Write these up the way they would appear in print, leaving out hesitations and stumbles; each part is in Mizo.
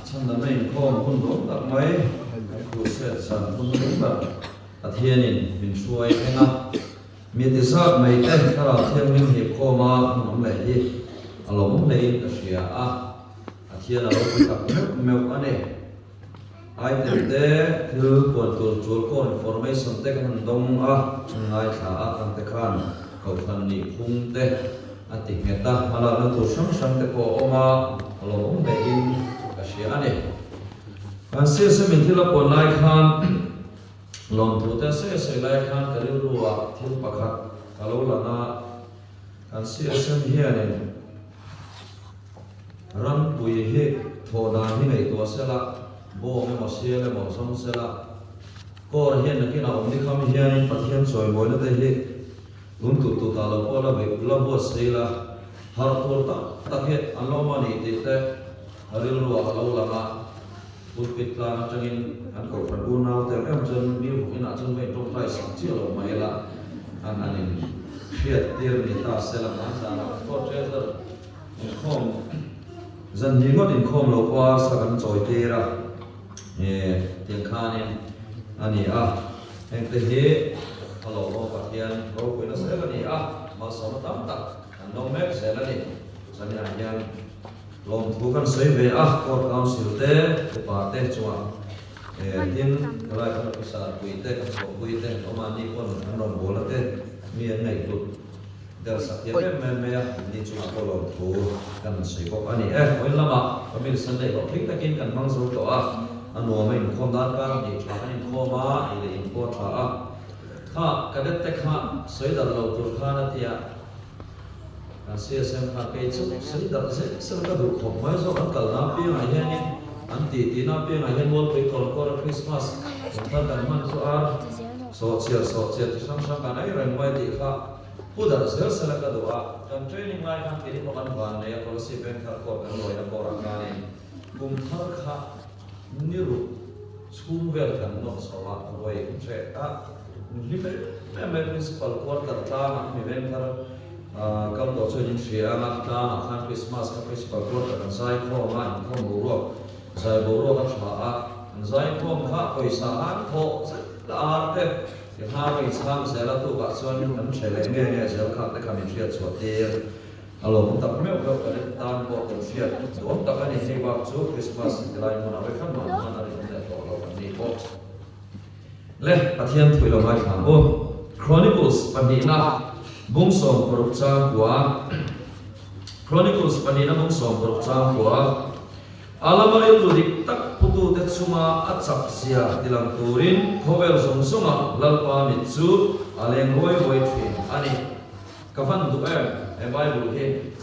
Chhandamna inkhawm hun nuam tak mai kan crusade zan hun nuam ber Pathianin min hruai thleng a. Mi ti zat mai te Thlarau Thianghlim hip khawma hun awm leh hi a lawmawm hlein ka hria a, Pathian a ropui tak meuh meuh a ni. Item te thil puan tur tul core information te kan han dawng a, an ngaithla a, kan te khan kohhran nih phung te a ti nghet a, hmalakna tur hrang hrang te pawh a awm a, a lawmawm hlein ka hria a ni. Kan CSM in thil a puan lai khan lawmthu te a sawi a sawi lai khan ka rilru ah thil pakhat ka lo lang a, kan CSM hianin Rampui hi thawh dan hi ngaihtuah sela, bawm emaw sial emaw zawng sela, kawr hian nakinah awm ni kham hianin Pathian chawimawina te hi tun tut tutah lo pawh la la buatsaih la, harh tur tak tak hi an lo awm a nih tih te rilruah a lo lang a, pulpit tlang atangin an kohhran unau te ang em chuan mi vuk inah chuan va intawngtai sak chiah lo mai ila an han in hriat tir ni ta sela hmanzanah kan court treasurer Inkhawm, zan hnih ngawt inkhawm lo pawha sa kan chawi tir a, eh tiang khanin a ni a, hengte hi a lo awm Pathian ropui nasa em a ni a, malsawmna tam tak kan lo mek zel a ni. Zaninah hian lawmthu kan sawi ve a, Court Council te, upa te chungah eh tin helai kan officer pui te, kan thawhpui te an awm a, ni pawn an rawngbawlna te mi an ngaihhlut. Der sak thiam em em mai a, ni chungah pawh lawmthu kan han sawi bawk a ni e. Vawiin lamah family Sunday hlawh thleng takin kan hmang zo tawh a, a nuam a inkhawm dan kar hnih tha kan inkhawm a, ei leh in pawh a tha a. Kha cadet te kha sawi darh lo tur khan a ti a, kan CSM khan kei chu sawi darh zel zel ka duh khawp mai zawk an kalna apiangah hianin an tih tihna apiangah hian Mualpui Kawrkawra Christmas kumthar kan hman chu a sawhchiar sawhchiar chi hrang hrang kan ei reng mai tih kha Pu darh zel sela ka duh a, kan training lai khan kei pawh kan van nei a Kolasib Bank thar court kan lawina kawrah khanin kum thar kha ni ruk chhung vel kan nawt chho a, ruai kan hreh a, min hlim em em mai Principal quarter tlangah mi veng thar kal tawh chuan in hria ang a, tlangah khan Christmas kha Principal quarter kan zai khawm a, inkhawm boruak zai boruak a tha a, an zai khawm kha pawisa an thawh zet ar te. I hma ka inchhang zel a tukah chuan kan hre leh nge nge zel kha te kha min hriat chhuah tir a lawm tak meuh meuh ka rin tan pawh kan hriat duam tak a ni. Hei bak chu Christmas tilai hmunah vek khan mah hman a rinawm leh tawh lo kan ni pawh le Pathian thui lo ngaithla ang u. Chronicles pahnihna bung 16 chang kua Chronicles pahnihna bung 16 chang kua. A lama rilru dik tak putute chunga a chak zia tilang turin khawvel zawng zawnga Lalpa mit chu a leng ruai ruai thin a ni. Ka van duh em he Bible hi.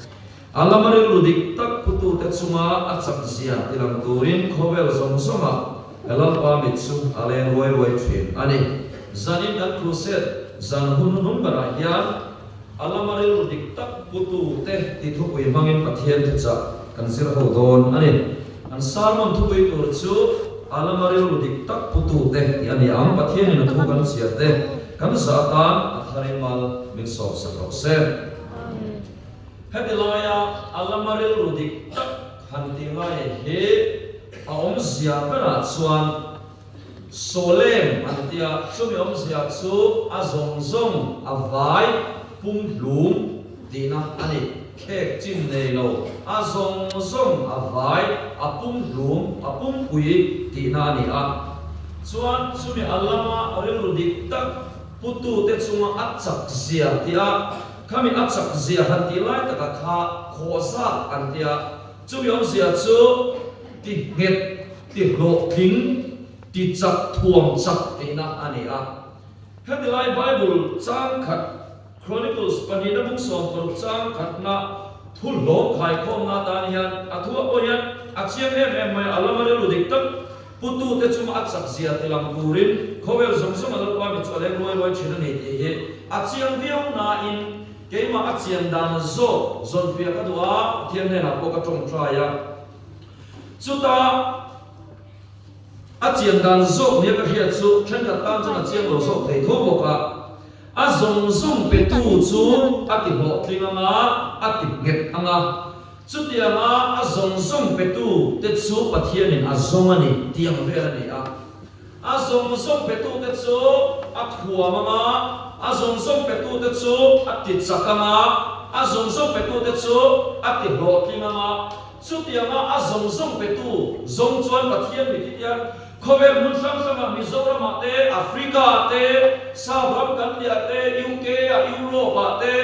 A lama rilru dik tak putute chunga a chak zia tilang turin khawvel zawng zawnga Lalpa mit chu a leng ruai ruai thin a ni. Zanin kan crusade zan hun hnung berah hian A lama rilru dik tak putute ti thupui hmangin Pathian thuchah kan zir ho dawn a ni. An sermon thupui tur chu A lama rilru dik tak putute tih a ni ang. Pathianin a thu kan chhiar te kan zah atan a tharin mal min sawpsak rawh se. Heti laia a lama rilru dik tak han tih ngai hi a awmzia berah chuan Solem an tia, chumi awmzia chu a zawng zawng a vai pum hlum tihna a ni. Khek chin nei lo, a zawng zawng a vai a pum hlum, a pumpui tihna a ni a. Chuan chumi a lama rilru dik tak putute chunga a chak zia tih a, khami a chak zia han tih lai takah kha khawhzak an tia, chumi awmzia chu ti nghet Ti hlawhtling, ti chak thuam chak tihna a ni a. Heti lai Bible chang khat, Chronicles pahnihna bung 16 chang khatna thu hlawm khaikhawmna atan hian a thu a pawh hian a chiang em em mai a, a lama rilru dik tak putute chunga a chak zia ti lang turin khawvel zawng zawng a Lalpa mi chu a leng ruai ruai thin a ni tih hi a chiang viau nain keimah a chian dan zawk zawnfiah ka duh a, Pathian hnenah pawh ka tawngtai a. Chuta a chian dan zawk nia ka hriat chu thenkhat tan chuan a chiang lo zawk thei tho bawk a, a zawng zawng petu chu a ti hlawhtling ang a, a ti nghet ang a. Chutianga a zawng zawng petu te chu Pathianin a zawng a ni tih ang vel a ni a. A zawng zawng petu te chu a thuam ang a, a zawng zawng petu te chu a ti chak ang a, a zawng zawng petu te chu a ti hlawhtling ang a. Chutianga a zawng zawng petu zawng chuan Pathian mi titiang khawvel hmun hrang hrangah Mizoramah te, Africa-ah te, South ram kan tihah te, UK-ah, Europe-ah te,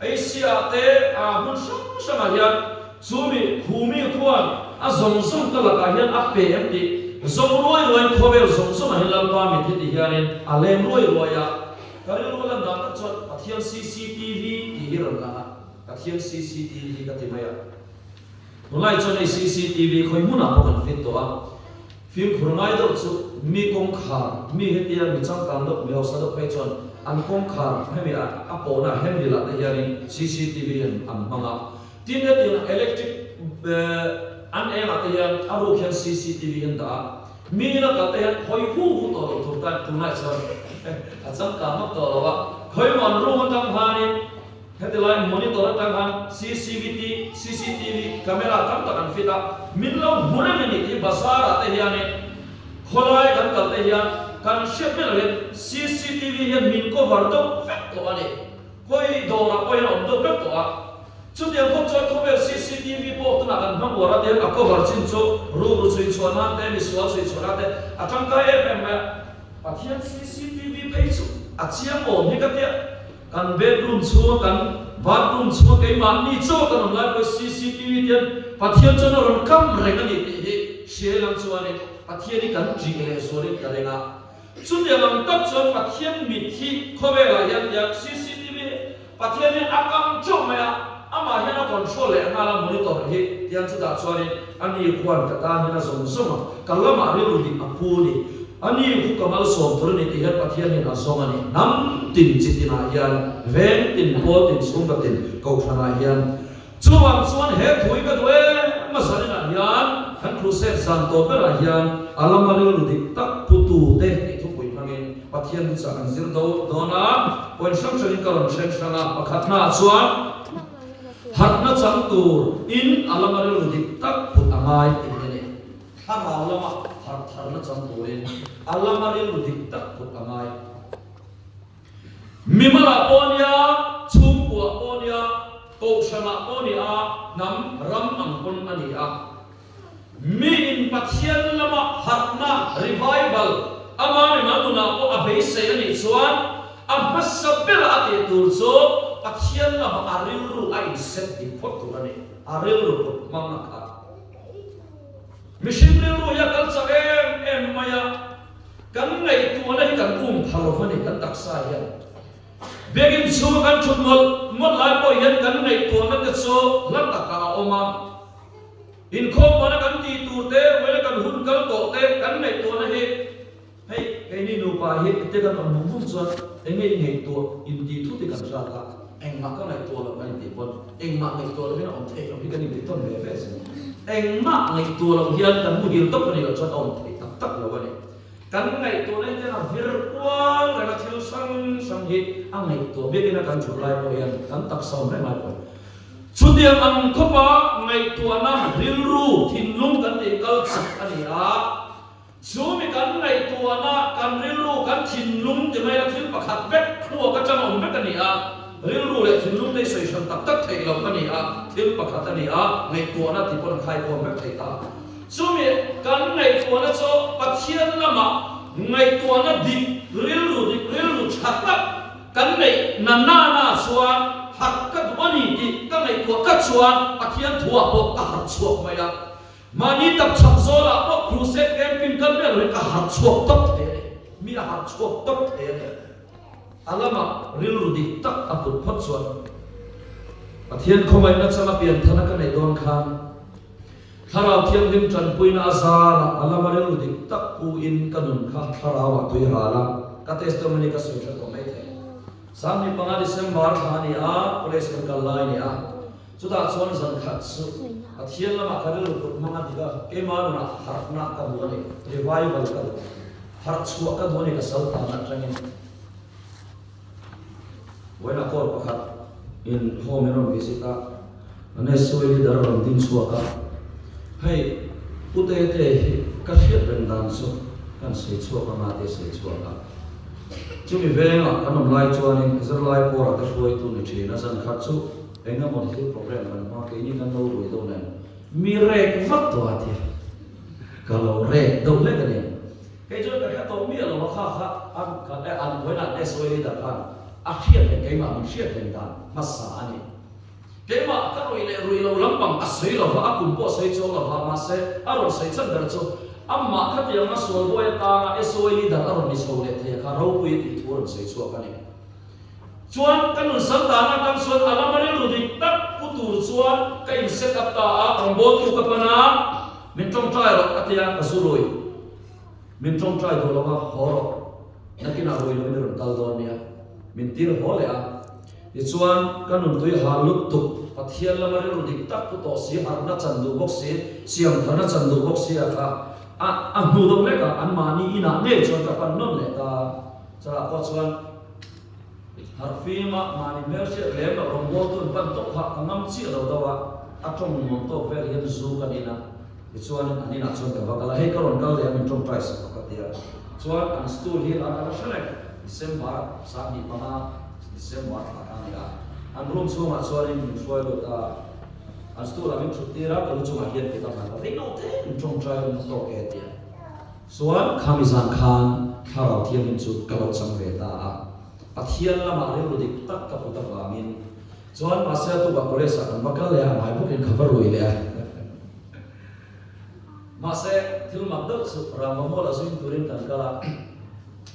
Asia-ah te, a hmun hrang hrangah hian chu mi khu mi khuan a zawng zawng ka lakah hian a pe em tih zawng ruai ruaiin khawvel zawng zawngah hian Lalpa mit hi ti hianin a leng ruai ruai a. Ka rilru lan dan tak chuan Pathian cctv tih hi rawn lang a, Pathian cctv ka ti mai a. Tunlai chuan hei cctv khawi hmunah pawh kan fit tawh a, Fimkhur ngai deuh chu mi kawngkhar, mi hetia mi changkang deuh, mi hausa deuh phei chuan an kawngkhar hemi a a pawhna handle ah te hianin cctv an an hmang a. Tin hetiang electric an eng ah te hian a ruk hian cctv an dah a. Mi ina kal te hian hawi hu hu tawh loh tur tan tunlai chuan a changkang ngawt tawh lo a. Khawimaw an room atang khanin Heti lai monitor atang khan ccvt, cctv, camera tam tak an fit a, min lo hmu reng a ni tih bazar ah te hianin khawlai kan kal te hian kan hriat miah lo hian cctv hian min cover deuh vek tawh a ni. Khawi dawrah pawh hian a awm deuh vek tawh a. Chutiang khawp chuan khawvel cctv pawh tunah kan hmang uar a te hian a cover chin chu rukru chhui chhuah nan te, misual chhui chhuah nan te a tangkai em em mai a. Pathian cctv phei chu a chiang awm hi ka tia. Kan bedroom chhunga kan bathroom chhunga keimahni chaw kan awm lai pawh cctv te hian Pathian chuan a rawn kam reng a ni tih hi hria lang chuanin Pathian hi kan ṭih leh zualin ka ring a. Chutiang ang tak chuan Pathian mit hi khawvelah hian tia cctv hi Pathian hian a kam ṭeuh mai a, amah hian a control leh nghal a monitor hi tiang chutah chuanin a ni khuan ka tan hian a zawng zawng a, ka lamah rilru dik a pu a ni. A ni khu ka malsawm tur a ni tih hian Pathian hian a zawng a ni. Hnam tin chi tinah hian, veng tin, pawl tin, chhungkaw tin, kohhranah hian. Chuvang chuan he thu hi ka duh em a zaninah hian kan crusade zan tawp berah hian a lama rilru dik tak putu te tih thupui hmangin Pathian thuchah kan zir do dawn a. Point hrang hrangin ka rawn then hrang a, pakhatnaah chuan harhna chang tur in a lama rilru dik tak put a ngai tih hi a ni. Thlarau lama harh tharna chang turin a lama rilru dik tak put a ngai. Mimalah pawh nia, chhungkuah pawh nia, kohhranah pawh nia, hnam ram ang pawn a ni a. Miin Pathian lama harhna, revival, ama mimal nunah pawh a beisei a nih chuan a hmasa bera a tih tur chu Pathian lama a rilru a inset dik phawt tur a ni. A rilru put hmang a kha. Mihring rilru hi a kal chak em em mai a, kan ngaihtuahna hi kan um pha lo a ni kan taksa hian. Biakinn chhunga kan thut mawlh mawlh lai pawh hian kan ngaihtuahna te chu hla takah a awm a. Inkhawmpuana kan tih tur te, vawiina kan hun kal tawh te kan ngaihtuahna hi hei keini nupa hi te kan awm vung vung chuan enge i ngaihtuah intih thut hi kan hrat a, engmah ka ngaihtuah loh kan intih pawn engmah ngaihtuah loh hian a awm theih loh hi kan intih tawn ve ve zel. Engmah ngaihtuah loh hian kan muhil tawp a nih loh chuan a awm theih tak tak lo a ni. Kan ngaihtuahna hi hian a vir kual reng a, thil hrang hrang hi a ngaihtuah biakin a kan thut lai pawh hian kan taksa awm reng lai pawh Chutiang ang khawpa ngaihtuahna rilru thinlung kan tih kal chak a ni a. Chu mi kan ngaihtuahna, kan rilru, kan thinlung ti maila thil pakhat vek thluak atang awm vek a ni a, rilru leh thinlung te hi sawi hran tak tak theih loh a ni a, thil pakhat a ni a, ngaihtuahna ti pawn a khaikhawm vek thei ta. Chu mi kan ngaihtuahna chu Pathian lamah ngaihtuahna dik, rilru dik, rilru tha tak kan neih na na na chuan harh ka duh a ni tih ka ngaihtuah tlat chuan Pathian thuah pawh ka harh chhuak mai a. Mahni tak chhak zawlah pawh crusade camping kal miah loin ka harh chhuak tawp thei a ni. Mi a harh chhuak tawp thei a ni. A lamah rilru dik tak a put phawt chuan Pathian khawngaihna changa pianthana ka neih dawn khan Thlarau Thianghlim tanpuina a zarah a lama rilru dik tak pu in ka nun kha Thlarauah tui hal a, ka testimony ka sawi tha tawh mai thei. 25 December thla a ni a, college kan kal lai a ni a. Chutah chuan zan khat chu Pathian lamah ka rilru put hmang a dik a, keimah nunah harhna ka duh a ni, revival ka duh, harh chhuah ka duh a ni ka sal tanna atangin. Vawiinah court pakhat in home in rawn visit a, An SOA leader a rawn ding chhuak a, Hei, Pu Tete hi ka hriat reng dan chu kan sawi chhuak anga te sawi chhuak a. Chumi vengah kan awm lai chuanin zirlai pawra te hruaitu ni thin a, zan khat chu eng emaw thil program kan hma keini kan lo rui deuh nen mi rek vak tawh a tia ka lo rek deuh hlek a ni. Kei chuan ka hre tawh miah lo a kha kha an an vawiinah SOA leader khan a hriat reng keimah min hriat reng dan hmasa a ni. Keimah ka ruih leh ruih lo lampang a sawi lova, a kum pawh a sawi chuang lova, mahse a rawn sawi chan ber chu amah khatianga sual buai atanga SOA leader a rawn ni chho leh thei a kha ropui a tih thu a rawn sawi chhuak a ni. Chuan ka nun sal dan atang chuan a lama rilru dik tak pu tur chuan ka in set up ta a, rawngbawltu ka pan a, min tawngtai rawh a tia ka zu rui. Min tawngtai duh lova haw rawh, nakinah rui loin i rawn kal dawn nia, min tir haw leh a. Tichuan, ka nuntui hal lutuk, Pathian lama rilru dik tak pu tawh si, harhna chan duh bawk si, siam tharna chan duh bawk si a kha a a hnu deuh hlek a, anmahni inah ngei chuan ka pan nawn leh ta. Chutah pawh chuan harhfima mahni hmelhriat lem loh rawngbawltu an pan tawp kha ka ngam chiah lo deuh a, a tawng nuam tawk vel hian zu kan in a, tichuan an inah chuan ka va kal a, hei ka rawn kal leh a min tawngtai sak rawh ka ti a, chuan an stool hi a la hre reng, December 25. December thla kha a ni a, an room chhungah chuanin min hruai lut a, an stool ah min thut tir a, ka lu chungah hian kut a nghat a, rei lo te min tawngtai a, min tawk e a ti a. Chuan khami zan khan Thlarau Thianghlim chu ka lo chang ve ta a, Pathian lamah rilru dik tak ka put avangin chuan mahse a tukah college ah kan va kal leh a, a ngai bawkin ka va rui leh a. Mahse thil mak deuh chu Rangva Mall ah zuin turin kan kal a.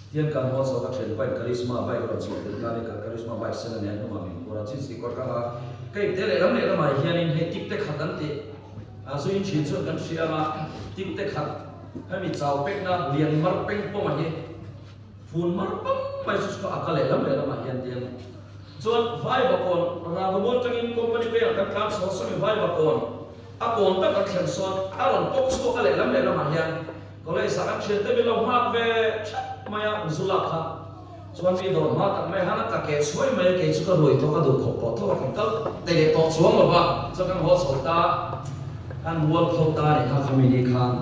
Tian kan haw chho ka then pain Karizma bike a rawn chhuah tel ta a ni, ka Karizma bike sen a nia hnungah min phur a, jeans kekawr ka ha a, ka ipte lehlam lehlamah hianin hei tip te khat an tih a zu in thin chuan kan hria anga tip te khat hemi chau pekna lian mar peng pawng a hi fun mar pang mai chu chu a ka lehlam lehlamah hian tiang chuan Vaivakawn Rangvamual tangin company vengah kan tlang chho a sawmi Vaivakawn a kawn tak kan thlen sawn a rawn pawk chhuak a lehlam lehlamah hian College ah kan thiante min lo nghak ve thap mai a, zu lak kha chuan mi dawr hma tak mai han a tla keh chhuai mai a, kei chu ka ruai tawh ka duh khawp tawh tho a, kan kal te leh tawh chuang lo va, chuan kan haw chho ta, kan mual pho ta a nih kha khami ni khan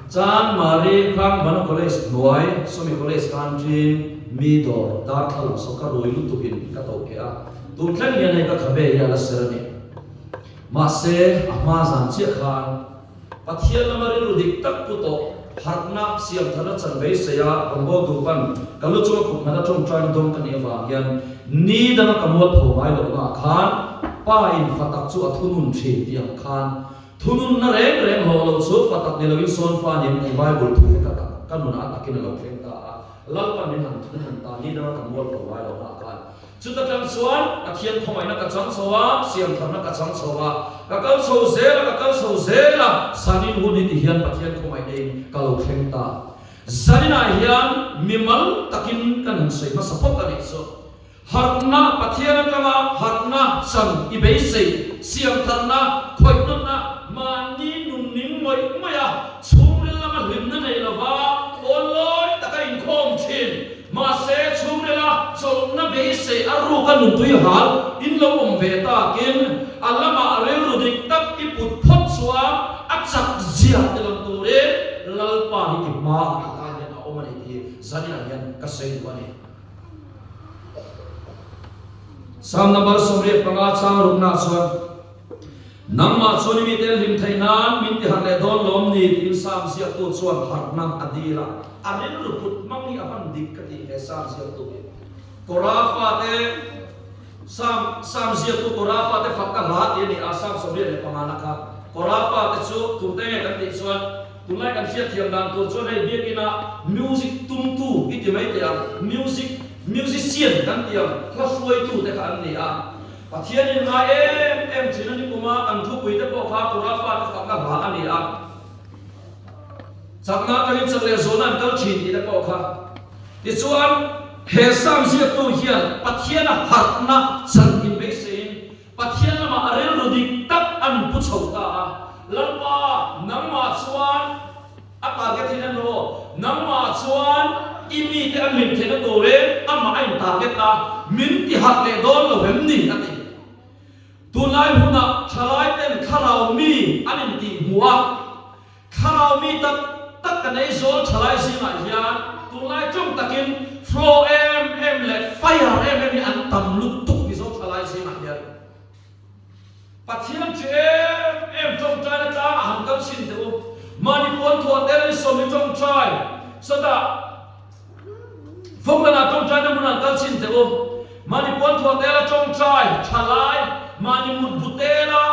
Chan Mari Krangbana College hnuai Sawmi College khan ṭin mi dawr darthlalang saw ka rui lutuk in ka toh keh a, tun thleng hian hei ka khabe hi a la ser a ni. Mahse a hma zan chiah khan Pathian lama rilru dik tak pu tawh, harhna, siamtharna chan beisei a rawngbawltu pan ka lu chunga kut nghat a tawngtaina dawng ka nih avang hian ni danga ka mualpho ngai lohnaah khan Pa in fa tak chu a thunun thin tih ang khan thununna reng reng hlawh lo chu fa tak ni loin sawn fa nen tih Bible thu kha ka tak ka nunah a takin a lo thleng ta a, Lalpan min han thunun ta ni danga ka mualpho ngai lohnaah khan Chuta tang chuan Pathian khawngaihna ka chang chho a, siamtharna ka chang chho a, ka kal chho zel a, ka kal chho zel a, zanin hun hi ti hian Pathian khawngaihna in ka lo thleng ta. Zaninah hian mimal takin kan han sawi hmasa phawt a nih chu. Harhna, Pathian atanga harhna chan i beisei, siamtharna, khawihnawnna, mahni nunning ngawih ngawih a, chhungril lama hlimna nei lova pawn lawi taka inkhawm thin, Mahse, chhungrila chawlhna beisei a ruk a nuntui hal in lo awm ve takin a lamah rilru dik tak i put phawt chuan a chak zia ti lang turin Lalpa hi ti hma a tan hian a awm a ni tih zaninah hian ka sawi duh a ni. Psalm number 85 chang ruknaah chuan, Nangmah chuan i mite an hlim theih nan min ti harh leh dawn lawm ni? tiin Psalm ziaktu chuan harhna a dil a. A rilru put hmang hi a hman dik ka ti he Psalm ziaktu hi. Kora fate Psalm Psalm ziaktu Kora fate fakna hla tih a ni a, Psalm 75 na kha. Kora fate chu tute nge kan tih chuan tunlai kan hriatthiam dan tur chuan hei biakina music tumtu i ti mai teh ang, music musician kan tih ang hla hruaitu te kha an ni a. Pathian in ngai em em thin a ni kuma kan thupui te pawh kha Kura fate fakna hla a ni a, chakna atangin chak leh zawhna an kal thin tih te pawh kha. Tichuan, he Psalm ziaktu hian Pathiana harhna chan inbeiseiin Pathian lamah a rilru dik tak an pu chho ta a, Lalpa, nangmah chuan A target hi en rawh, nangmah chuan i mite an hlim theihna turin amah a in target a, min ti harh leh dawn lo em ni? a ti. Tunlai hunah thalaiten thlarau mi an intihhmuh a, thlarau mi tak tak kan ei zawl thalai zingah hian tunlai tawng takin flow em em leh fire em em hi an tam lutuk Mizo thalai zingah hian. Pathian chi em em tawngtaina tlangah han kal chhin teh u. Mahni puan thuah tel ni sawmi tawngtai sawtah Fawnglan ah tawngtaina hmun ah kal chhin teh u. Mahni puan thuah tela tawngtai tha lai, mahni mutbu tela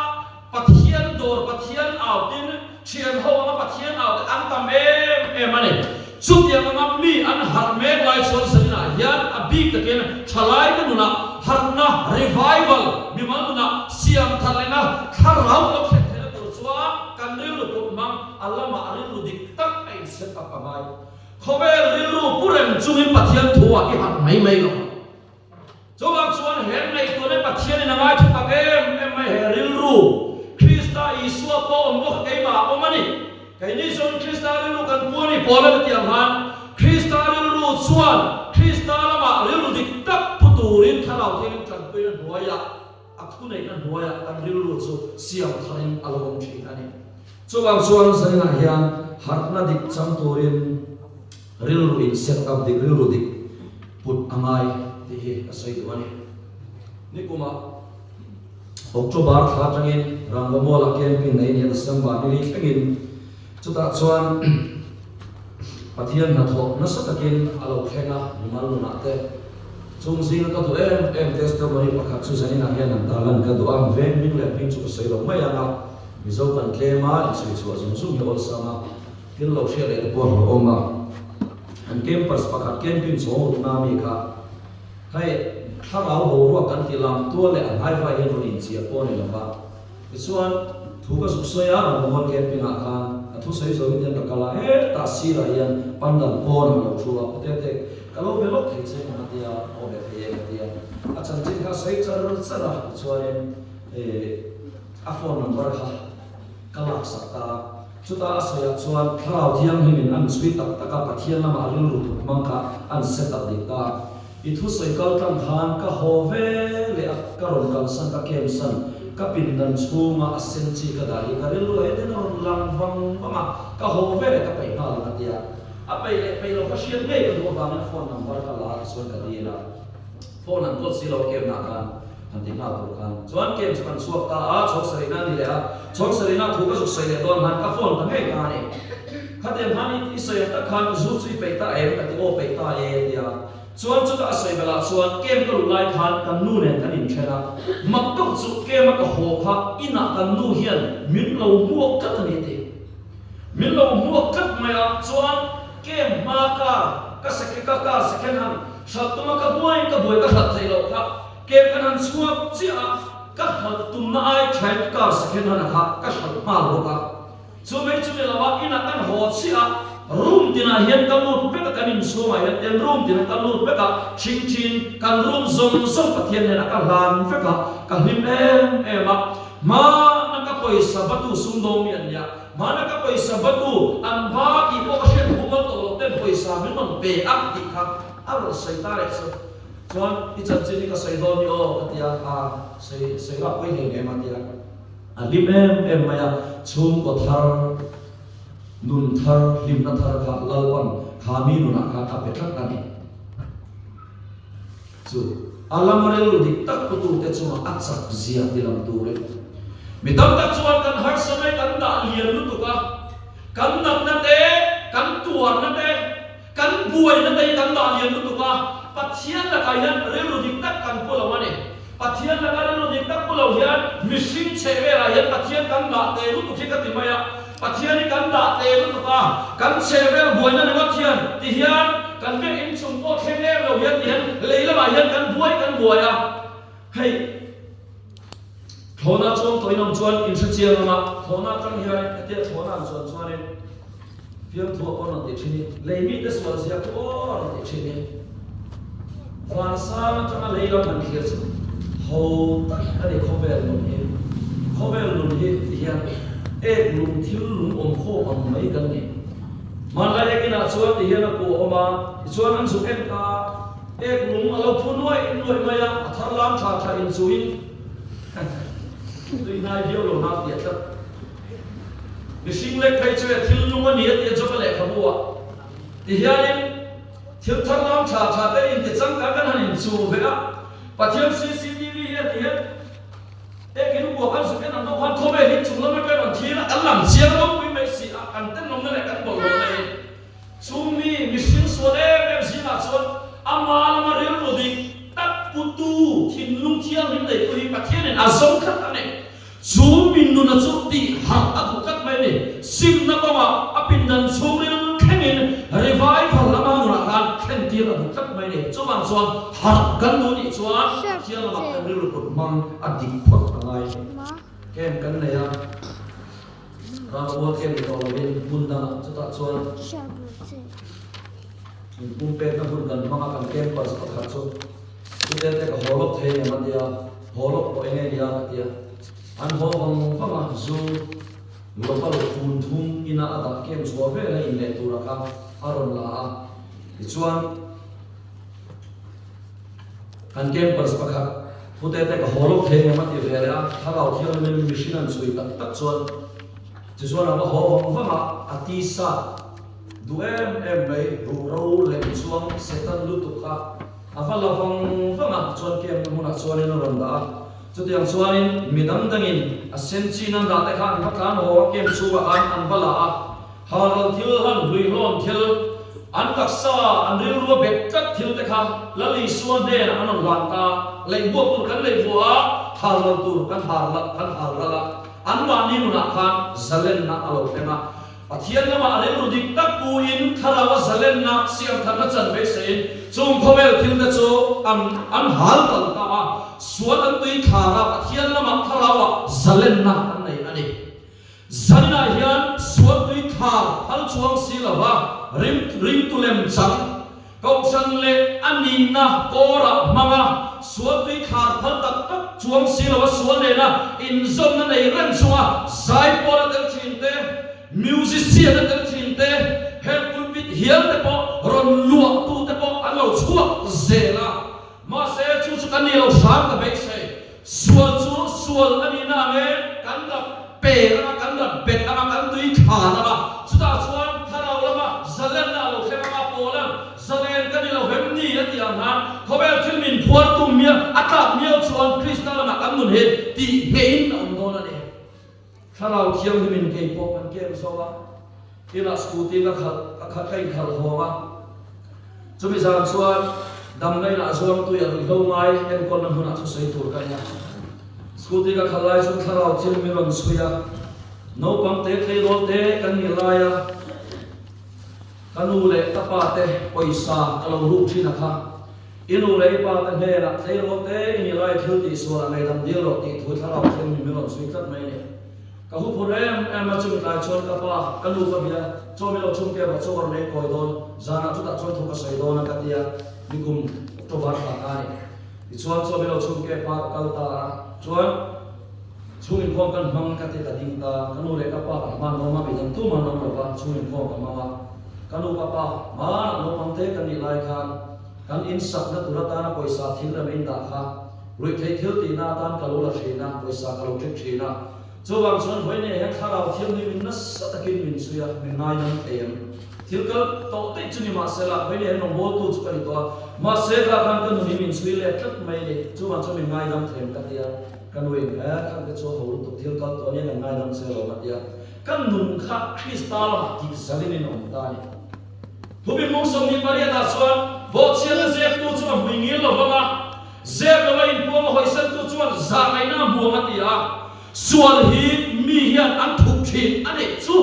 Pathian dawr Pathian au tin thian ho anga Pathian au te an tam em em a ni. Chutiang anga mi an harh mek lai chuan zanin ah hian a bik takin tha lai te nunah harhna, revival, mimal nunah siam thar lehna thlarau lo thlen theihna tur chuan kan rilru put hmang a lamah rilru dik tak a in set up a ngai. Khawvel rilru pu reng chungin Pathian thu ah i harh mai mai lo. Chuvang chuan he ngaihtuahna Pathianin a ngaithla tak em em mai he rilru Krista Isua pawh awm bawk keimah a awm a ni. Keini chuan Krista rilru kan pu a ni pawl a ni tih ang khan Krista rilru chuan Krista lamah rilru dik tak pu turin Thlarau Thianghlim tanpuina hnuaiah a thuneihna hnuaiah kan rilru chu siam tharin a lo awm thin a ni. Chuvang chuan zaninah hian harhna dik chang turin rilru in set up dik, rilru dik put a ngai tih hi ka sawi duh a ni. Nikumah October thla atangin Rangva Mall-ah camping nei nia December ni li thlengin chutah chuan Pathian hnathawh nasa takin a lo thleng a, mimal nunah te. Chung zinga ka duh em em testimony pakhat chu zaninah hian an tarlan ka duh a, veng hming leh hming chu ka sawi lo mai ang a, Mizo kan tlem a, inchhui chhuah zung zung hi awlsam a, thil lo hriat leh te pawh a hlauhawm a. An campus pakhat camping chhawng rukna ami kha hei thlarau boruak kan tih lam tual leh a hnaivai hian rawn inchiah pawh a ni lo va. Tichuan, thu ka zuk sawi a, Rammual camping-ah khan a thusawi zawhin hian ka kal a, hetah sirah hian pandal pawn a lo thu a, Pute te, ka lo be lawk thei che ang a ti a, aw be thei e ka ti a. A chanchin kha a sawi char char a, tichuanin a phone number kha ka laksak ta a. Chutah a sawiah chuan Thlarau Thianghlimin an chhui tak tak a, Pathian lamah a rilru thut hmang kha an set up dik ta a. I thusawi kal tlang khan ka haw ve leh a, ka rawn kalsan, ka camp san, ka pindan chhunga a sen chi ka dah hi ka rilru ah hian a rawn lang vang vang a, ka haw ve leh ka peih nghal ang a ti a. A peih leh peih lo ka hriat ngei ka duh avangin a phone number ka la a tichuan ka dil a. Phone an kawt si lo camp nah khan han ti nghal tur khan chuan camp chu kan chhuak ta a, chhawng sarihna a ni leh a, chhawng sarihna thu ka zuk sawi leh dawn khan ka phone ta ngei ta a ni. Khatiang khan i sawi ang tak khan zu chu i peih ta em ka ti aw peih ta e a ti a, chuan chutah a sawi belh ah chuan camp ka luh lai khan kan nu nen kan inthen a, mak deuh chu camp a ka haw kha inah kan nu hian min lo hmuak tlat a ni a ti. Min lo hmuak tlat mai a, chuan camp hma car ka second ka car second hand hralh tuma ka buai ka buai ka hralh theih loh kha camp kan han chhuak chiah a, ka hralh tumna ai thain ka car second hand a kha ka hralh nghal bawk a. Chu mai chu ni lo a, inah kan haw chiah a, room tinah hian ka lut vek a, kan inchhungah hian ten room tinah ka lut vek a, thing thin kan room zawng zawng Pathian hnenah ka hlan vek a, ka hlim em em a. Hmana ka pawisa batu sumdawng mi an nia, hmana ka pawisa batu an ba tih pawh ka hriat mumal tawh loh ten pawisa min rawn pe ang tih kha a rawn sawi ta leh chu. Chuan i chanchin hi ka sawi dawn ni aw ka ti a, a sawi sawi lak pawhin eng em a ti a. A hlim em em mai a, chhungkaw thar, nun thar, hlimna thar kha Lalpan kha mi nunah khan a pe tlat a ni. Chu a lam rilru dik tak putute chungah a chak zia ti lang turin mi tam tak chuan kan harsa mai kan dah lian lutuk a, kan natna te, kan tuarna te, kan buaina te hi kan dah lian lutuk a, Pathian lakah hian rilru dik tak kan pu lo a ni. Pathian laka rilru dik tak pu lo hian mihring chheh velah hian Pathian kan dah te lutuk hi ka ti mai a. Pathian hi kan dah te lutuk a, kan chheh vel buaina ringawt hian ti hian kan biak inchung pawh thleng em lo hian ti hian lei lamah hian kan buai kan buai a. Hei thlawhna chuang tawh in awm chuan in hre chiang ang a, thlawhna atang hian hetia thlawhna an chuan chuanin fiamthu a pawn rawn ti thin i, lei mite sual zia chu aw rawn ti thin i, Vansang atanga lei lam han thlir chu ho tak a ni khawvel nun hi. Khawvel nun hi ti hian ek lung thil lung awm khawm ang mai kan ni. Hmanlai ek inah chuan ti hian a ku a awm a, tichuan an zuk en ta ek lung a lo phu nuaih nuaih mai a, a thar lam tha tha inchuhin. Tui hnai viau lo na tih a tlat. Mihring lek phei chu e thil nung a ni a tih a Job-a lehkhabu ah. Tihianin thil thar lam tha tha te inti changkang kan han inchuh ve a, Pathian cctv hi a ti hian ekin bua kan zuk en ang deuh khan khawvel hi chung lam atang rawn thlir a, kan lang chiang ropui mai si a, kan tenawmna leh kan bawlhhlawhna hi Chung mi mihring sual em em zingah chuan ama lama rilru dik tak putu thinlung thianghlim neitu hi Pathianin a zawng tlat a ni. Chu mi nuna chu tih harh a duh tlat mai a ni. Simna kawngah a pindan chhungril thlengin revival lama nunah khan thlentir a duh tlat mai a ni. Chuvang chuan harh kan duh nih chuan Pathian lamah kan rilru kut hmang a dik phawt a ngai a ni. Camp kan nei a. Ralmual kem ni tawh lovin hmun dangah chutah chuan in pumpekna hun kan hmang a, kan campus pakhat chu chute te ka haw lawk thei em a tia, haw lawk pawh enge nia ka tia, an haw vang vang a, zu local fun thum ina a dah kem chhuah vel a inleh tura kha a rawn la a, tichuan. Kan campus pakhat pute te ka haw lawk thei em a ti ve leh a, thlarau thianghlim mihring an chhui tak tak chuan tichuan a va haw vang vang a, a tisa duh em em mai ruhro lem chuang Satan lutuk kha a va la vang vang a, tichuan camp na hmunah chuanin a rawn dah a, chutiang chuanin mi dang dangin a sen chin an dah te kha an va tlan haw a, camp chhungah khan an va la a. Haral thil han hluihlawn thil, an taksa, an rilru a bet tlat thil te kha Lal Isua hnenah an rawn hlan ta. Leihbuak tur kan leihbuah a, halral tur kan kan halral a, anmahni nunah khan zalenna a lo thleng a. Pathian lamah a rilru dik tak puin Thlarau a zalenna siamthatna chan beiseiin chung khawvel thil te chu an an halral ta a, sual an tui thlar a, Pathian lamah Thlarauah zalenna an nei a ni. Zaninah hian sualtui thlar phal chuang si lova rim ringtu lem chang, kohhran leh a nihna kawrah hmanga sualtui thlar phal tak tak chuang si lova sual nena inzawmna nei reng chunga zaipawl a tel thin te, musician a tel thin te, heng pulpit hial te pawh rawn luahtu te pawh an lo chhuak zel a. Mahse chu chu ka ni lo hram ka beisei. Sual chu sual a nihna ang e, kan rat per anga, kan rat bet anga, kan tui thlan anga, chutah chuan thlarau lama zalenna a lo thleng anga Paula'n zalen ka ni lo hem ni a tih ang khan khawvel thil min phuar tum mial a tlak miau chuan Krista lamah kan nun hi tih ngeiin a awm dawn a ni. Thlarau thianghlimin kei pawh kan kem zo a, inah scooty ka khalh ka khalh ka inkhalh hawng a, chumi zan chuan damna inah zuangtui a ruihhlo ngai enkawlna hmunah thusawi tur ka en a. Scooty ka khalh lai chuan thlarau thil mi rawn chhui a, naupang te tleirawl te kan nih laia ka nu leh ka pa te pawisa ka lo ruk thin a kha, I nu leh i pa te hnenah tleirawl te i nih lai thil tih sual a ngaihdam dil rawh tih thu thlarau thleng mi min rawn chhui tlat mai a ni. Ka hu phur em em a, chumi tlai chuan ka pa, ka nu ka bia, chaw mi lo chhung te erawh chaw ka rawn ei kawi dawn, zanah chutah chuan thu ka sawi dawn a ka ti a, nikum October thla kha a ni. Tichuan chaw mi lo chhung ke pa ka kal ta a, chuan chhung inkhawm kan hmang ka ti ka ding ta, ka nu leh ka pa ka hman awm a, midang tumah an awm lo va, chhung inkhawm ka hmang a. Ka nu ka pa, hmanah naupang te kan nih lai khan kan in sakna tur atana pawisa thil rem in dah kha ruihtheih thil tihna atan ka lo la thin a, pawisa ka lo ṭek thin a. Chuvang chuan vawiin hian thlarau thianghlim in nasa takin min chhui a, min ngaidam thei em? Thil kal tawh daih chu ni mahsela, vawiin hian rawngbawltu chu ka ni tawh a, mahse kha khan ka nun hi min chhui let tlat mai a ni. Chuvang chuan min ngaidam thei em ka ti a, ka nu in, He khan te chu a ho lutuk, thil kal tawh ania kan ngaidam che alawm a ti a. Kan nun kha Krista lamah tih zalin in awm ta a ni. Thupin mung 28 ah chuan, Bawhchhiatna zeptu chu a hmui ngil lo vang a, zep lo a inpuang a hawisantu chuan zahngaihna a hmuang a ti a, sual hi mi hian an thup thin a nih chu.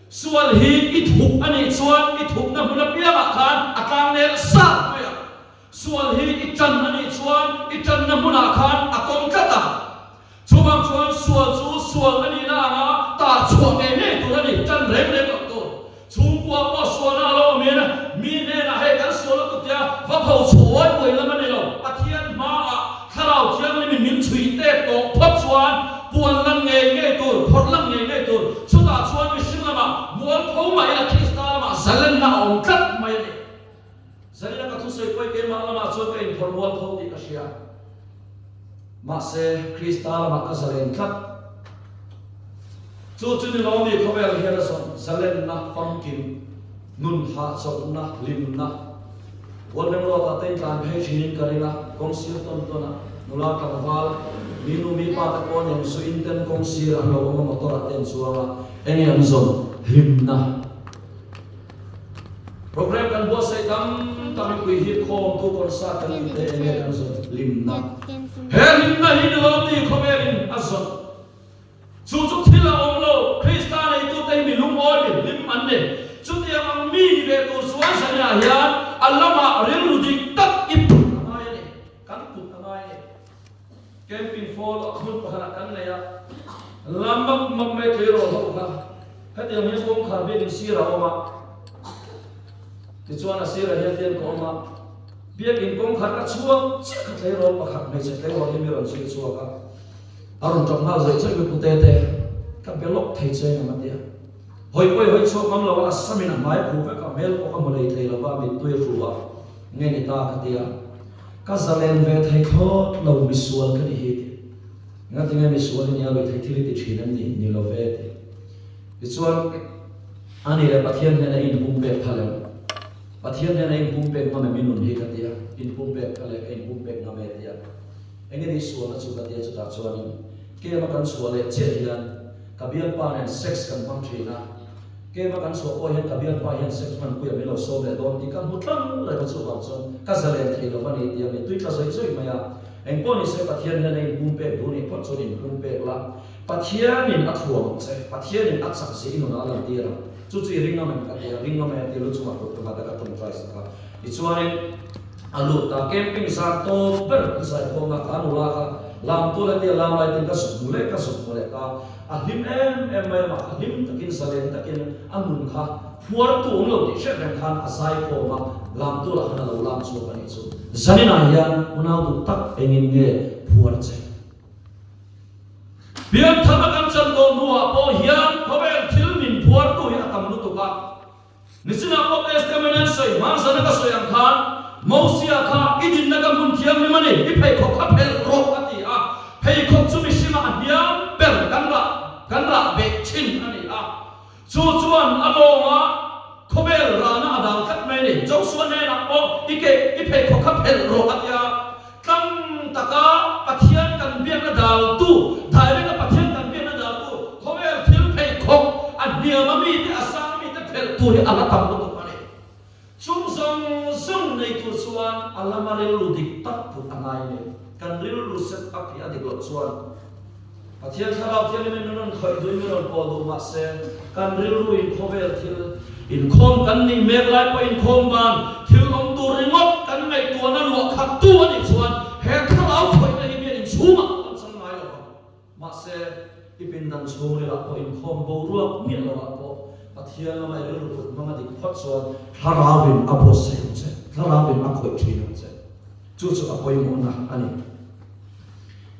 Sual hi i thup a nih chuan i thupna hmun apiangah khan a tlangnel sar mai ang. Sual hi i tan a nih chuan i tanna hmunah khan a kawng tlat ang. Chuvang chuan sual chu sual a nihna anga tar chhuah ngei ngei tur a ni, tan reng reng loh tur. Chhungkua pawh sualna a lo awm in mi hnenah hei kan sual lutuk tia va pho chhuai uai lam a ni lo. Pathian hmaah Thlarau Thianghlimin min chhui tep tawh phawt chuan puan lan ngei ngei tur, phawrh lan ngei ngei tur. Chutah chuan mihring lamah mualpho mah ila Krista lamah zalenna a awm tlat mai a ni. Zalenna ka thusawi pawi keimah lamah chuan ka inphawrh mualpho tih ka hria. Mahse, Krista lamah ka zalen tlat. Chu chu ni lo mi khawvel hian a zawn zalenna, famkim, nun hahchawlhna, hlimna. Golden Road-ah te intlan phei thinin ka ring a, kawng sir tawn tawn a, nula tlangval, mi nu mi pa te pawh nen zu in ten kawng sir an lo awm a, motor-ah te an chuang a, enge an zawn? Hlimna. Program kan buatsaih tam tam mipui hi khawmtu concert kan tih te enge kan zawn? Hlimna. He hlimna hi ni lo mi khawvelin a zawn. Chu chu thil a awm lo, Krista neitute hi mi lungawi mi hlim an ni. Chutiang ang mi ni ve tur chuan zaniah hian a lamah rilru dik tak i put a ngai a ni. Kan put a ngai a ni. Camping fall a hmun pakhatah kan nei a, lam map map mai tleirawl ho kha hetiang hian kawngkhar biakin sirah a awm a, tichuan a sirah hian tian ka awm a, biakin kawngkhar ka chhuak chiah kha tleirawl pakhat hmeichhe tleirawl hi mi rawn zir chhuak a, a rawn tap nghal zawih zawih mai pute te ka be lawk thei che engem a ti a, hawi pawi hawi chhuak ngam lo a, a samin a hmai a khuh vek a, hmel pawh ka hmu lei thei lo va, mittui a hru a, nge ni ta ka ti a. Ka zalen ve thei thlawt lo misual ka ni hi ti. Engatinge misual i nia lui thei thil i ti thin em ni? Ni lo ve ti. Tichuan, a ni le Pathian hnena i inpumpek phal em? Pathian hnena i inpumpek ngam em i nun hi ka ti a, inpumpek phal e, ka inpumpek ngam e ti a. Enge ni sualna chu ka ti a, chutah chuanin kem a kan chhuah leh chiah hian ka bialpa nen sex kan hmang thin a, Kema kan chhuah pawh hian ka bialpa hian sex hmanpuia min lo sawm leh dawn tih ka hmu tlang reng a, chuvang chuan ka zalen thei lo va ni tia mi tui tla zawih zawih mai a. Engpawh ni se Pathian hian a inpumpek duh nih phawt chuan inpumpek la, Pathianin a thuam ang che, Pathianin a chak zia i nunah a lan tir ang. Chu chu i ring ngam em ka ti a, ring ngam e a ti a, lu chungah kut ka nghat a, ka tawngtai sak a. Tichuanin a lut ta, camping zan tawp ber kan zaikhawm a, ka nula kha lam tur a tia lam lai ten ka zuk hmu leh ka zuk hmu leh ta. A hlim em em mai a, mah kha hlim takin zalen takin a nun kha phuartu awm lo tih hriat reng khan a zai khawm a, lamtu lah khan a lo lam chhuak a nih chu. Zaninah hian unau duh tak engin nge phuar che? Pianthar a kan chan tawh hnuah pawh hian khawvel thil min phuartu hi a tam lutuk a. Nichinah pawh Testament an sawi, hmanzana ka sawi ang khan, Mosia kha i dinna ka hmun thianghlim a ni, i pheikhawk kha phelh rawh a ti a. Pheikhawk chu mihringa a hniam ber kan rah kan rah beh thin a ni a. Chu chuan a lawnga khawvel rahna a dang tlat mai a ni. Joshua hnenah pawh i ke i pheikhawk kha phelh rawh a ti a. Tlang taka Pathian kan biakna daltu, direct a Pathian kan biakna daltu, khawvel thil pheikhawk a hniam a mite, a sang a mite phelh tur hi a la tam lutuk a ni. Chung zawng zawng nei tur chuan a lama rilru dik tak put a ngai a ni. Kan rilru set up hi a dik loh chuan Pathian Thlarau Thianghlim in min rawn khawih duhin min rawn pawl duh mahse kan rilru in khawvel thil inkhawm kan nih mek lai pawh inkhawm ban thil awm tur ringawt kan ngaihtuahna luah khat tu a nih chuan he Thlarau khawihna hi biakinn chhungah kan chang ngai lo vang. Mahse i pindan chhungrilah pawh inkhawm boruak miah lovah pawh Pathian lama i rilru put hmang a dik phawt chuan Thlarauin a buatsaih ang che, Thlarauin a khawih thin ang che. Chu chu a pawimawhna a ni.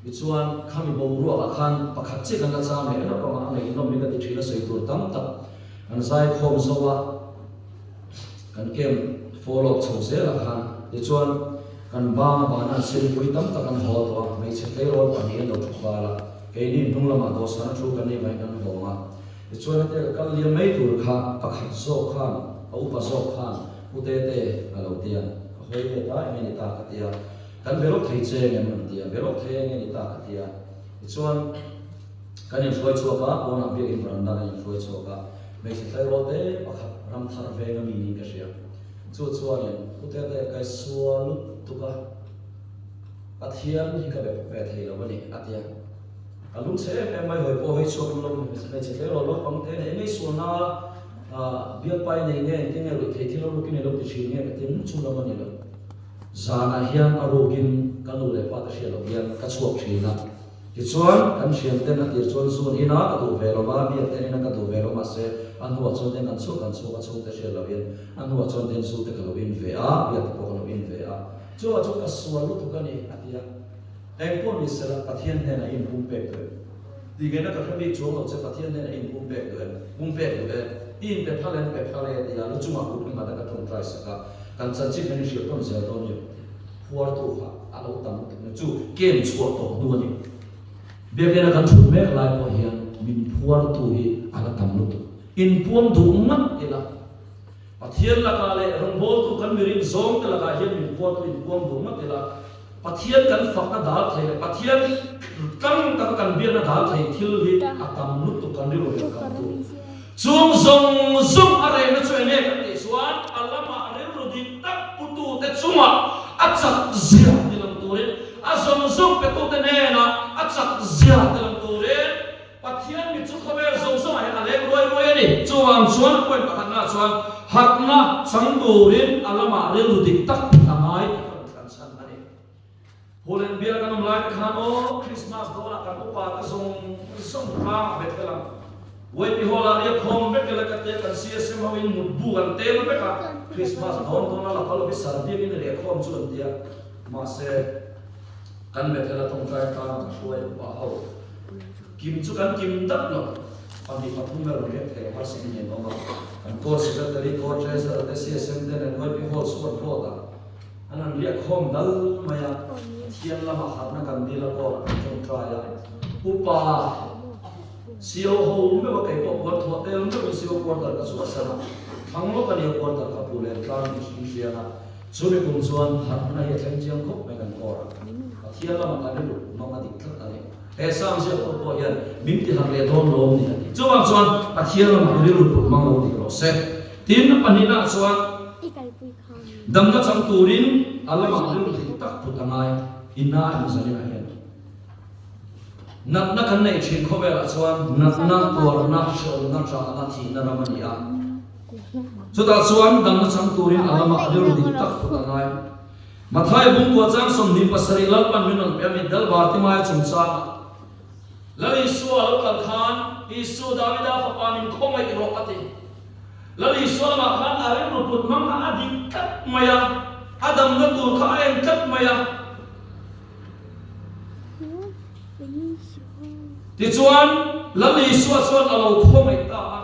Tichuan, khami boruakah khan pakhat chiah kan la chang leh rawk anga a ngaihnawm hi ka ti thin a, sawi tur tam tak kan zaikhawm zo a, kan camp follow up chho zelah khan. Tichuan, kan bang a bana an silpui tam tak an haw tawh a, hmeichhe tleirawl pahnih an lo thu fal a, keini hnung lamah dawhsan a thu kan nih vangin kan hawng a. Tichuan, hetia ka kal liam mai tur kha pakhat zawk khan, a upa zawk khan, Pu Tete a lo ti a, ka hawi let a, enge ni ta ka ti a. Kan be lawk thei che engem an ti a, be lawk thei enge ni ta ka ti a. Tichuan kan inhruai chhuak a, pawnah biakin veranda kan inhruai chhuak a, hmeichhe tleirawl te pakhat ram thar veng a mi niin ka hria. Chu chuanin Pu Tete kai sual lutuk a, Pathian hi ka be ve thei lo a ni a ti a. Ka lungchhe em em mai hawi pawh hawi chhuak in lawm hmeichhe tleirawl naupang te nen engei sualna bialpai nei nge engtin nge ruih theih thil a rukin i lo ti thin nge ka ti a, chu lam a ni lo. Zanah hian a rukin ka nu leh pa te hriat loh hian ka chhuak thin a. Tichuan, kan thian ten a tir chuan zun ina ka duh ve lo va, biak ten ina ka duh ve lo mahse a hnuah chuan ten kan chhuak kan chhuak a chhungte hriat loh hian a hnuah chuan ten zu te ka lo in ve a, biak te pawh ka lo in ve a. Chuvah chuan ka sual lutuk a ni a ti a. Engpawh ni sela Pathian hnenah i inpumpek duh em? Tih ngeina ka hre bik chuang lo che Pathian hnenah i inpumpek duh em? Pumpek duh e. I inpe phal em? Pe phal e tia lu chungah kut ka nghat a ka tawngtai sak a, kan chanchin kan inhrilh tawn zel dawn ni. Phuartu kha a lo tam lutuk na chu kem chhuah tawh hnu a ni. Biakina kan thut mek lai pawh hian min phuartu hi a la tam lutuk. Inpuang duh ngat ila Pathian lakah leh rawngbawltu kan mirin zawngte lakah hian min phuartu inpuang duh ngat ila Pathian kan fakna dal thei leh Pathian tlang taka kan biakna dal thei thil hi a tam lutuk kan rilru leh kan tu. Chung zawng zawng a rehna chu enge kan tih chuan a lamah rilru dik tak putute chungah a chak zia ti lang turin, a zawng zawng petute hnenah a chak zia ti lang turin Pathian mit chu khawvel zawng zawngah hian a leng ruai ruai a ni. Chuvang chuan a point pakhatnaah chuan harhna chang turin a lamah rilru dik tak put a ngai tih ka rawn thlan chhan a ni. Hulen bial kan awm lai te khan aw Christmas dawnah kan upa te zawng zawng tlangah bet vel ang. YP Hall ah riak khawm vek ila ka tia kan CSM ho in mut bu an tel vek a, Christmas dawn dawn a lakal officer biak in riah khawm chu an tia. Mahse kan Bethel a tawngtai tlangah ka hruai upa ho kim chu kan kim dap lo. Pahnih pathum vel rawn riak thei harsa in an awm a. Kan Court Secretary, Court Treasurer te CSM te nen YP Hall chhuat vote ah An han riak khawm dal mai a, Pathian lamah harhna kan dil a kawr kan tawngtai a. Upa CO ho meuh a kei pawh puan thuah tel meuhin CO quarter ka chhuahsan a, thlang lawk a nia quarter kha pu len tlang tih hrim hrian a, chumi kum chuan harhna hi a thleng chiang khawp mai kan kawr a. Pathian lamah kan rilru mang a dik tlat a ni. He Psalm ziaktu pawh hian min ti harh leh dawn lawm ni a ti. Chuvang chuan Pathian lamah i rilru put mang lo dik rawh se. Tin, a pahnihnaah chuan Damna chang turin a lamah rilru dik tak put a ngai. Inna emaw zaninah hian natna kan neih thin khawvelah chuan natna, tuarna, hrehawmna, ṭahna, thihna ram a ni a. Chutah chuan damna chang turin a lamah rilru dik tak put a ngai. Mathaia bungkua chang 27 Lalpan min rawn pe a, mitdal Bartimaia chungchangah Lal Isua lo kal khan, Isu, Davida fapa min khawngaih rawh a ti. Lal Isua lamah khan a rilru put hmang kha a dik tlat mai a, a damna tur kha a en tlat mai a. Tichuan, Lal Isua chuan a lo khawngaih ta a,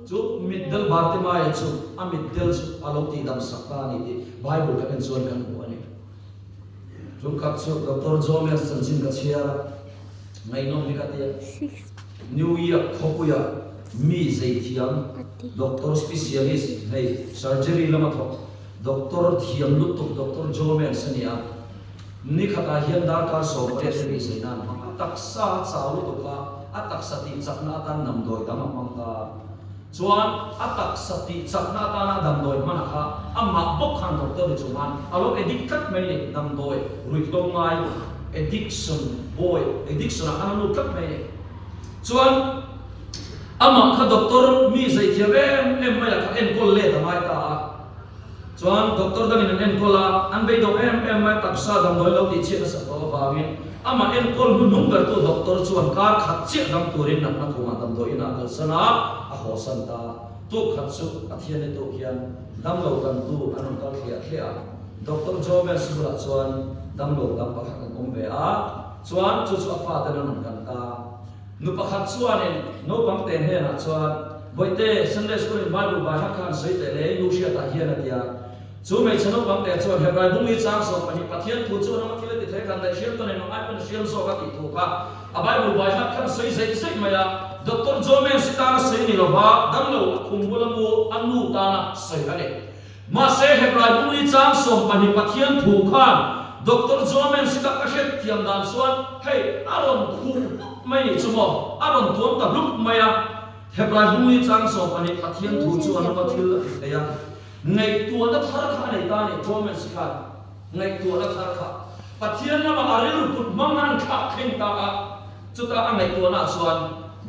chu mitdel Bartimaia chu a mitdel chu a lo tihdam sak ta a ni tih Bible kan en chuan kan hmu a ni. Chungkhat chu Doctor Jones chanchin ka chhiar a, ngaihnawm hi ka ti a. New York khawpuia mi zeithiam doctor specialist hei surgery lama thawk doctor thiam lutuk Doctor Jones a ni a. Nikhatah hian darkar 18 te mi zei nan hmang a, taksa a chau lutuk a, a taksa tih chakna atan damdawi dang a hmang ta. Chuan a taksa tih chakna atana damdawi hman a kha amah bawk khan doctor ni chung khan a lo addict tlat mai ni, damdawi ruihhlo ngai addiction boy addiction ah khan a lut tlat mai ni. Chuan amah kha doctor mi zeithiam em em mai ah kha enkawl let a ngai ta a, chuan doctor dangin an enkawl a, an beidawng em em mai taksa damdawi lo tih chhiat nasat tawh avangin amah enkawl hnuhnung bertu doctor chuan kar khat chiah dam turin natna khumah damdawi inah a kalsan a, a hawsan ta. Tuk khat chu Pathian i tuk hian damlo tantu an rawn kal thliah thliah a, Doctor Jones bulah chuan damlo tam pakhat an awm ve a, chuan chu chu a faten an rawn kan ta. Nu pakhat chuanin naupang te hnenah chuan, Bawihte, Sunday School in Bible bai hak khan sawi teh le, i nu hriatah hian a ti a. Chu hmeichhe naupang te chuan Hebrai bungli chang 12 Pathian thu chu anawma thil a ti thei khan daih hriam tawn engmah ngai pawn a hriam zawk a tih thu kha a Bible bai hak khan sawi zeih zeih mai a. Doctor Jones hi tana sawi ni lova damlo a khum bula mu a nu tana sawi a ni. Mahse Hebrai bungli chang 12 Pathian thu khan Doctor Jones hi ka ka hriat thiam dan chuan hei a rawn khuh hlup mai nih chu maw a rawn tuam ta hlup mai a. Hebrai bungli chang 12 Pathian thu chu anawma thil a ti thei a. Ngaihtuahna thar kha a nei ta a ni, Jones khan ngaihtuahna thar kha Pathian lamah a rilru put hmang an thlak thleng ta a, chutah a ngaihtuahnaah chuan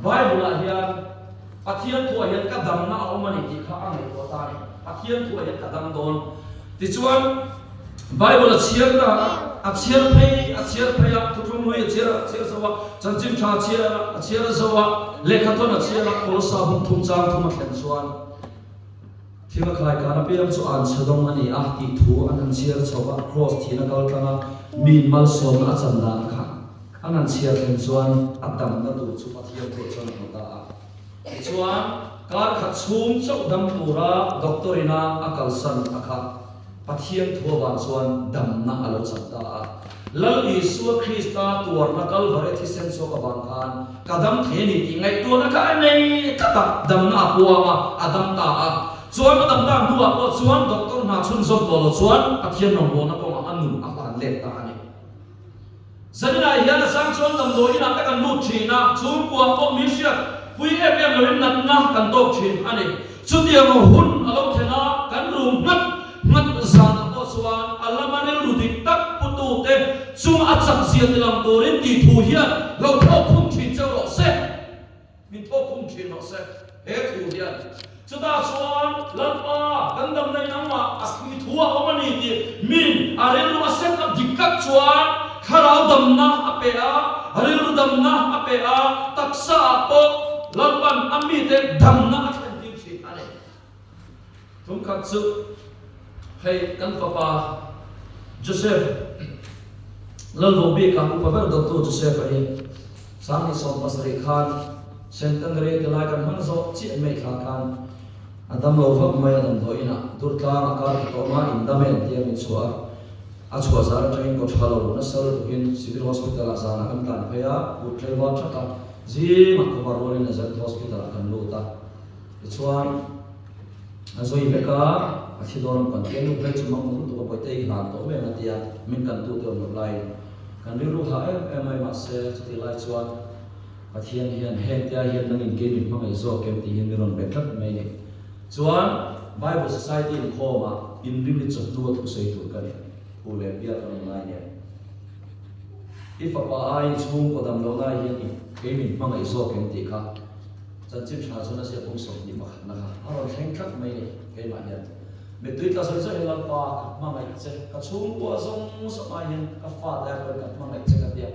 Bible-ah hian Pathian thuah hian ka damna a awm a ni tih kha a ngaihtuah ta a ni, Pathian thuah hian ka dam dawn. Tichuan Bible a chhiar ta a, a chhiar phei a chhiar phei a, thuthlung hlui a chhiar a chhiar zo a, chanchin tha a chhiar a, a chhiar a zo a, lehkhathawn a chhiar a, Kolossa bung thum chang thum a thlen chuan, Thil a khai kan apiang chu an chhe dawng a ni a tih thu an han chhiar chho a, Kraws thihna kal tlanga miin malsawmna a chan dan kha an han chhiar thlen chuan a damna tur chu Pathian thuah chuan a hmu ta a. Tichuan, kar khat chhung chauh dam tura doctor ina a kalsan a kha. Pathian thu avang chuan damna a lo chak ta a. Lal Isua Krista tuarna Kalvary thisen chhuak avang khan ka dam thei a ni tih ngaihtuahna kha a nei tlat a, damna a puang a, a dam ta a. Chuan a dam tak hnuah pawh chuan doctor hna chhunzawm tawh lo chuan Pathian rawngbawlna kawngah a nun a hlan let ta a ni. Zaninah hian a sang chuan damdawi inah te kan lut thin a, chhungkua pawh min hriat pui em em loin natna kan tawk thin a ni. Chutiang hun a lo thlen a, kan rum nghat nghat zanah pawh chuan a lama rilru dik tak putute chunga a chak zia tilang turin tih thu hian lo thawk khum thin cheu rawh se. Min thawk khum thin rawh se he thu hian. Chutah chuan Lalpa kan damna in amah a thi thu a awm a ni tih min a rilru a set up dik tak chuan thlarau damna a pe a, rilru damna a pe a, taksa ah pawh Lalpan a mite damna a thlen tir thin a ni. Tumkhat chu hei kan fapa Joseph Lalvo bika upa ber dawttu Joseph-a hi 17,000 khan Centenary ti lai kan hmang zawh chiah mai thla khan a dam lo vak mai a damdawi inah Durtlang a kar ta tawh a, in dam em tia min chhuah a, a chhuah zar atangin kaw tha lo nasa lutukin Civil Hospital ah zanah kan tlan phei a, kut tlaivar that a, zingah khawvar rualin Nazareth Hospital ah kan lut a. Tichuan, a zui vek a, a thi dawn ang kan ti a, nu phei chu mang lutuk a bawihte i hlan tawh mai ang a ti a, min kan tute awm loh laiin kan rilru hah em em mai mahse chutih lai chuan Pathian hian heng te ah hian nangin kei min hmangaih zawk em tih hian min rawn be tlat mai ni. Chuan Bible Society inkhawmah inrinni chawhnu a thusawi tur ka ni, Pu leh Bial kan awm lai nen. I fapa ai i chhungkaw dam loh lai hian i kei min hmangaih zawk em tih kha Chanchin tha chuan a ziak kum 21 na kha a rawn thleng tlat mai ni keimah hian. Mittui tla zawi zawi hian Lalpa ka hmangaih che, ka chhungkua zawng zawng ai hian ka fate ai pawhin ka hmangaih che ka ti a,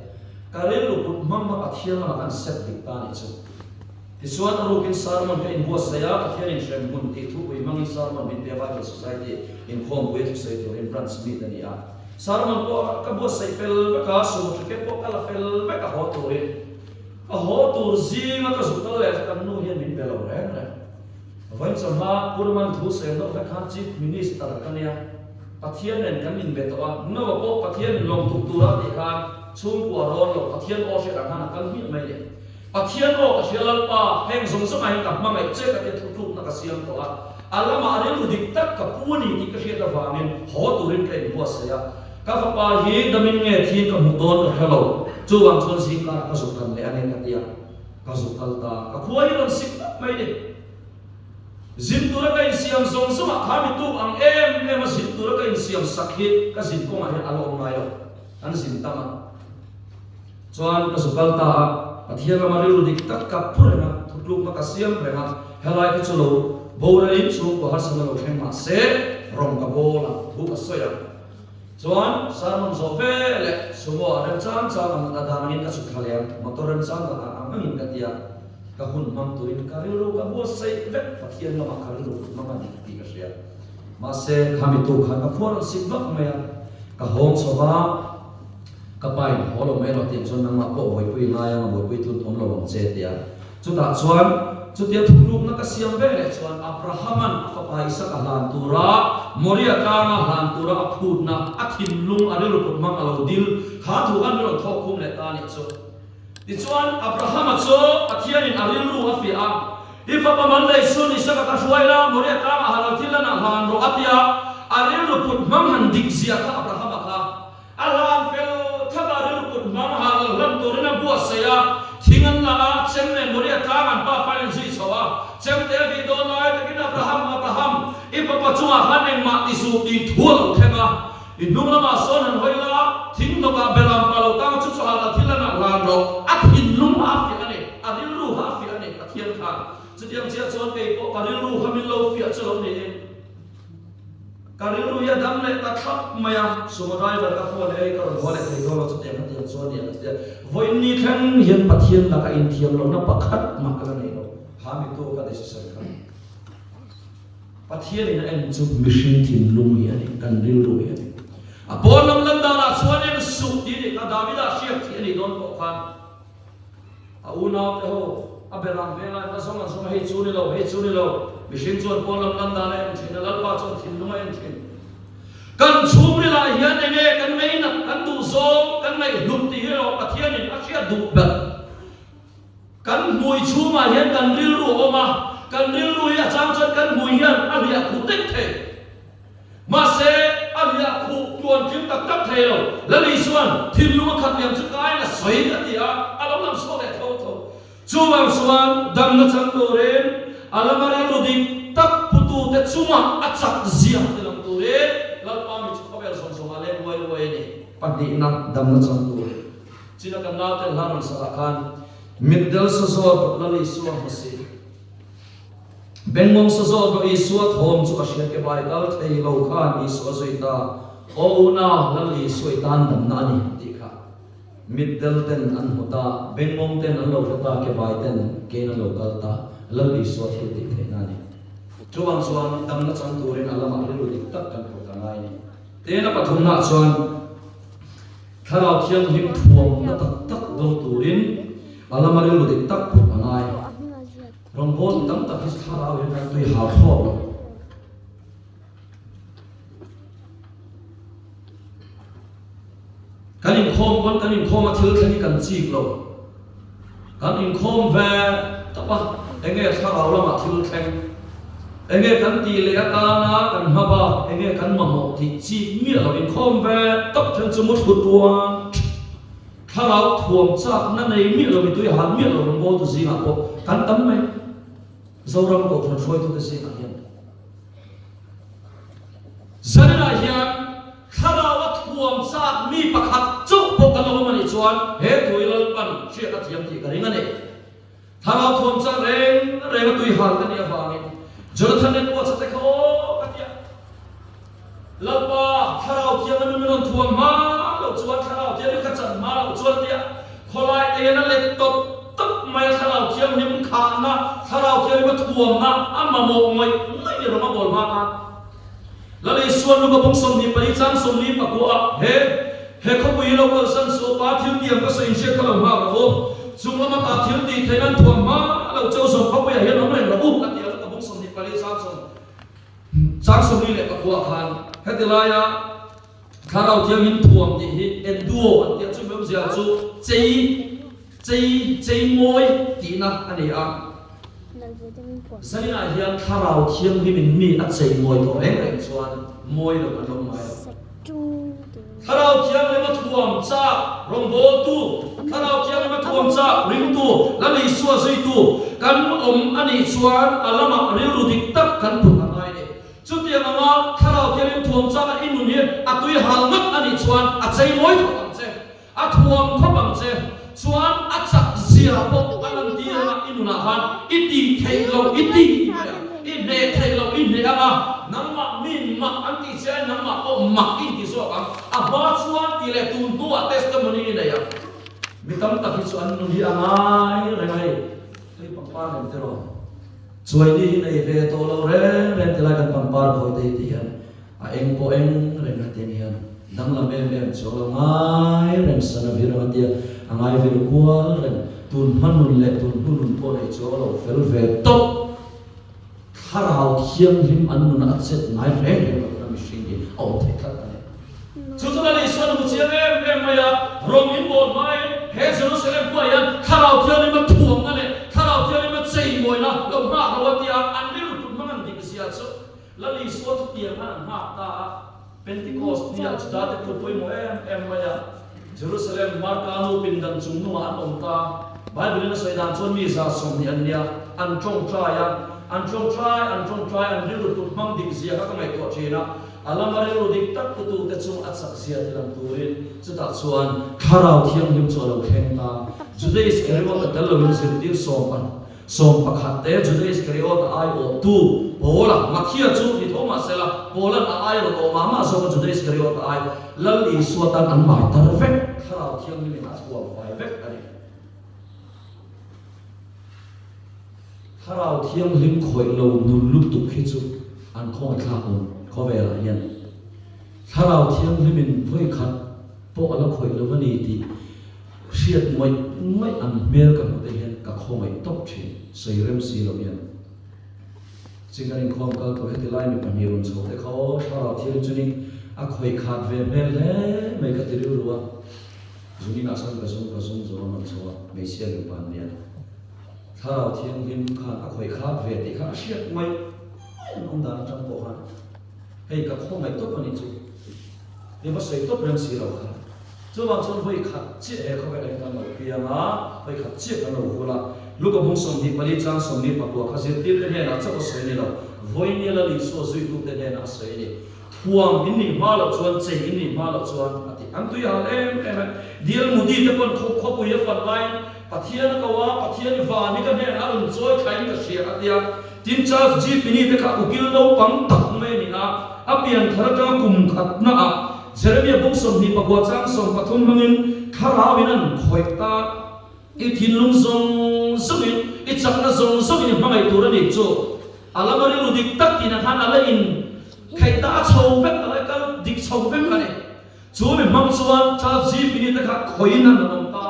ka rilru kut hmang hma Pathian lamah kan set dik ta nih chu. Tichuan a rukin sermon ka inbuatsaih a, Pathian inhrem hmun tih thupui hmangin sermon min pe a Bible Society inkhawmpui a thusawi turin branch meet a ni a. Sermon pawh ka buatsaih fel vek a, sumo ticket pawh ka la fel vek a haw turin. Ka haw tur zinga ka zuk kal leh chu kan nu hian min be lo reng reng. Vawiin chawhma Purman thu sawi deuh vek khan Chief Minister ka nia, Pathian nen kan inbe tawh a, Noah pawh Pathian in lawm tuk tura tih khan chhungkua rawn lo Pathian aw hriat ang khan a kal hmiah mai le. Pathian aw ka hria Lalpa, heng zawng zawngah hian ka hmangaih che ka tia thutlukna ka siam tawh a, a lamah rilru dik tak ka pu a ni tih ka hriat avangin haw turin ka inbuatsaih a. Ka fapa hi damin nge thiin ka hmuh dawn ka hre lo, chuvang chuan zingkarah ka zuk kan leh a nge ka ti a, ka zuk kal ta. Ka khua hi rawn sik tak mai ni. Zin tura ka insiam zawng zawngah kha mi tuk ang em em a zin tura ka insiam sak hi ka zin kawngah hian a la awm ngai lo, kan zin tam a. Chuan ka zuk kal ta a, Pathian lama rilru dik tak ka phu reng a, thutlukna ka siam reng a, helai kha chu lo boralin chhungkua harsatna lo thleng mah se rawng ka bawl a, thu ka sawi a. Chuan sermon zawh ve leh sumo ah remchang chang ang a dan angin ka chhuk thla leh ang, motor remchang dan ah ang angin ka ti a, ka hun hmang turin ka rilru ka buatsaih vek, Pathian lamah ka rilru hmang a dik tih ka hria. Mahse khami tu khan ka phuar an sik vak mai a, ka hawng chho va, ka pa in haw lo mai rawh tiang chuan nangmah pawh buaipui ngai ang a buaipui tun awm lo ang che ti a. Chutah chuan chutia thutlukna ka siam ve leh chuan Abrahama'n a fapa Isaka hlan tura Moria tlanga hlan tura a phutna, a thinlung, a rilru put hmang a lo dil kha thu khan min rawn thawk khum leh ta a nih chu. Tichuan Abrahama chu Pathianin a rilru a fiah a, I fapa man lei sun Isaka ka hruai la, Moria tlangah ha lo thil lanah hlan rawh a ti a, a rilru put hmang han dik ziah kha Abrahama kha A hlan fel thak a, rilru kut hmang hal lo hlan turin a buatsaih a, thing an la a, chem nen Moria tlang an pa fain an zui chho a. Chemte a vih dawn lai takin Abraham, Abraham, i fapa chungah khan engmah ti suh tih thu a lo thleng a. I hnung lamah sawn han hawi la, thing hnawkah beram pa lo tang a chu chu hal a thil a nah hlan rawh. A thinlung kha a fiah a ni, a rilru kha a fiah a ni, Pathian khan. Chutiang chiah chuan kei pawh ka rilru kha min lo fiah chu lo niin. Ka rilru hi a dam leh ta thlap mai a, sumo driver ka phone ei ka rawn haw leh thei dawn lo chutiang ka tiang chuan nia ka ti a, vawiin thleng hian Pathian laka inthiam lohna pakhat mah ka la nei lo, kha mi tu ka decision kha Pathian in a en chu mihring thinlung hi a ni, kan rilru hi a ni. A pawn lam lan danah chuan en suh tih a nih kha, Davida hriak thih a nih dawn pawh khan A unaute ho a berang ve lai kha zawng an zawng a, hei chu ni lo, hei chu ni lo. Mihring chuan pawn lam lan dan a en thin a, Lalpa chuan thinlung a en thin. Kan chhungrilah hian enge kan ngainat, kan duhzawng, kan ngaihhlut tih hi erawh Pathianin a hriat duh ber. Kan hmui chhungah hian kan rilru a awm a, kan rilru hi a chang chuan kan hmui hian a hliah khuh daih thei. Mahse, a hliah khuh tluan tling tak tak thei lo. Lali chuan thinlung a khat liam chu kaiin a sawi a ti a, a lo lang chhuak leh tho tho. Chuvang chuan damna chang turin a lama rilru dik tak putute chungah a chak zia ti lang turin Lalpa mi chu khawvel zawng zawngah leng ruai ruai a ni. Pahnihna damna chang turin. China kan naute hla rawn sak ah khan mitdel sazawl bawk Lal Isua hmu si. Bengmawng sazawl bawk Isua thawm chu a hria ke bai kal thei lo khan Isua zui ta, Aw unau, Lal Isua i tan damna a ni tih kha mitdel ten an hmu ta, bengmawng ten an lo hre ta, ke bai ten kein an lo kal ta, Lal Isua thil tih theihna a ni. Chuvang chuan damna chang turin a lamah rilru dik tak kan phawt a ngai a ni. Tin a pathumnaah chuan. Thlarau Thianghlim thuamna tak tak dawng turin a lama rilru dik tak put a ngai. Rawngbawltu tam tak hi thlarau hian kan tui hau thlawt lo. Kan inkhawm pawn kan inkhawm a thil thleng hi kan chik lo. Kan inkhawm ve tawp a, enge thlarau lamah thil thleng, enge kan tih leh atana kan hma bak, enge kan mamawh tih chik miah lo inkhawm ve tawp then chu mu thlu tuan thlarau thuam chakna nei miah lo, mitui han miah lo rawngbawltu zingah pawh kan tam mai. Zoram Kohhran hruaitute zingah hian. Zaninah hian Thlarau a thuam chak mi pakhat chauh pawh kan lo awm a nih chuan he tui Lalpan hriat a thiam tih ka ring a ni. Thlarau thuam chak reng reng a tui hal ka nih avangin Jonathan Edwards-a te kha aw ka ti a, Lalpa, Thlarau thiam a nu min rawn thuam hma loh chuan Thlarau thiam hi ka chan hma loh chuan tia khawlai eian a let tawp tawp mai a, Thlarau thianghlim khahna, Thlarau thianghlim a thuamna a mamawh ngawih ngawih ni rawng a bawl hma khan. Lal Isuan Luka bung 24 chang 29 ah he he khawpui hi lo kalsan suh pa thil tiang ka sawi inhriat kha lo nghak rawh u. Chung lama ta thil tih theih nan thuam hma lo cheu zawm khawpui ah hian awm reng rawh u a ti a Luka bung 24 chang sawm chang 49 ah khan heti laia Thlarau Thianghlim thuam tih hi enduo an ti a chumi awmzia chu chei Chei chei mawi tihna a ni a. Zaninah hian Thlarau Thianghlimin mi a chei mawi tawh reng reng chuan mawi lo an awm ngai lo. Thlarau Thianghlim a thuam chak rawngbawltu, Thlarau Thianghlim a thuam chak ringtu, Lal Isua zuitu kan awm a nih chuan a lamah rilru dik tak kan put a ngai a ni. Chutiang anga Thlarau Thianghlim thuam chak a i nun hi a tui hal ngat a nih chuan a chei mawi khawp ang che. A thuam khawp ang che. Chuan a chak zia pawh a lantir anga i nunah khan i tih theih loh i tih tih mai ang, i hneh theih loh i hneh anga nangmah min mak an tih che ai nangmah pawh mak i inti zawk ang. A hma chuan tih leh tun hnuah testimony i nei ang. Mi tam tak hi chu an nun hi a ngai reng a hei, hei pangpar lem te rawn chuaini hi nei ve tawh lo reng reng ti lai kan pangpar khawi te hi ti hian A eng pawh eng reng a tiang hian danglam em em chu a lo ngai reng san a vir ang a tia, a ngai vir kual reng. Tun hma nun leh tun hnu nun pawh nei chu a lo fel ve tawp. Thlarau thianghlim an nunah a chet ngai reng reng lo na mihring hi a awm thei tlat a ni. Chu chu Lal Isuan a hmu chiang em em mai a, Rom in bawl hmain he Jerusalem khuaah hian Thlarau Thianghlim a thuamna leh Thlarau Thianghlim a cheimawina lo nghak lo a tia, an rilru tut hmang an dik zia chu Lal Isua thutiang khan an nghak ta a, Pentecost ni ah Judate thu pawimawh em em mai a, Jerusalem Marka nu pindan chung nungah an awm ta. Bible in a sawi dan chuan mi 120 an nia, an tawngtai a, an tawngtai, an tawngtai, an rilru tut hmang dik zia kha ka ngaihtuah thin a, a lama rilru dik tak putute chu a chak zia ti lang turin chutah chuan Thlarau Thianghlim chu a lo thleng ta. Juda Iskariot a tel loin zirtir sawm an. 11 te Juda Iskariot a aiawhtu Paula, Mathia chu ni tho mah sela, Paula'n a ai rawn awh mah mah zawk a Juda Iskariot a ai Lal Isua tan an mai tar vek, Thlarau Thianghlimin a thuam fai vek a ni. Thlarau Thianghlim khawih lo nun lutuk hi chu an khawngaihthlak awm khawvelah hian. Thlarau Thianghlimin vawikhat pawh a la khawih lo a ni tih Hriat ngawih ngawih ang hmel ka hmuh te hian ka khawngaih tawp thin, sawi rem si lo hian. Ching kan inkhawm kal tur heti lai mi pahnih rawn chho te kha aw, thlarau thianghlim chuanin a khawih khat ve hmel hle mai ka ti rilru a. Zungin ah sawn ka zung ka zung zo a rawn chho a, hmeichhia nupa an nia. Thlarau Thianghlim khan a khawih khat ve tih kha a hriat mai mai an awm dan atang pawh khan hei ka khawngaih tawp a nih chu. I va sawi tawp reng si lo kha. Chuvang chuan vawi khat chiah he khawvelah hian kan lo piang a, vawi khat chiah kan lo vul a. Luka bung 24 chang 29 kha zirtirte hnenah chauh a sawi a ni lo, vawinia Lal Isua zuitute hnenah a sawi a ni. Thuam in nih hma loh chuan, chei in nih hma loh chuan a ti. An tui hal em em a, Dial Mudi te pawn khaw khawpui a fan laiin Pathian a ko a, Pathian i van hi ka hnenah a rawn chawi thlain ka hria a ti a. Tin, Charles G. Finney te kha ukil naupang tak mai a ni a, a pian thar atanga kum khatnaah Jeremia bung 29 chang 13 hmangin thlarauin an khawih ta. I thinlung zawng zawngin, i chakna zawng zawngin i hmangaih tur a nih chu. A lama rilru dik tak tihna khan a la in theih ta a chho vek, a la kal dik chho vek a ni. Chu mi hmang chuan Charles G. Finney te kha khawiin an rawn awm ta.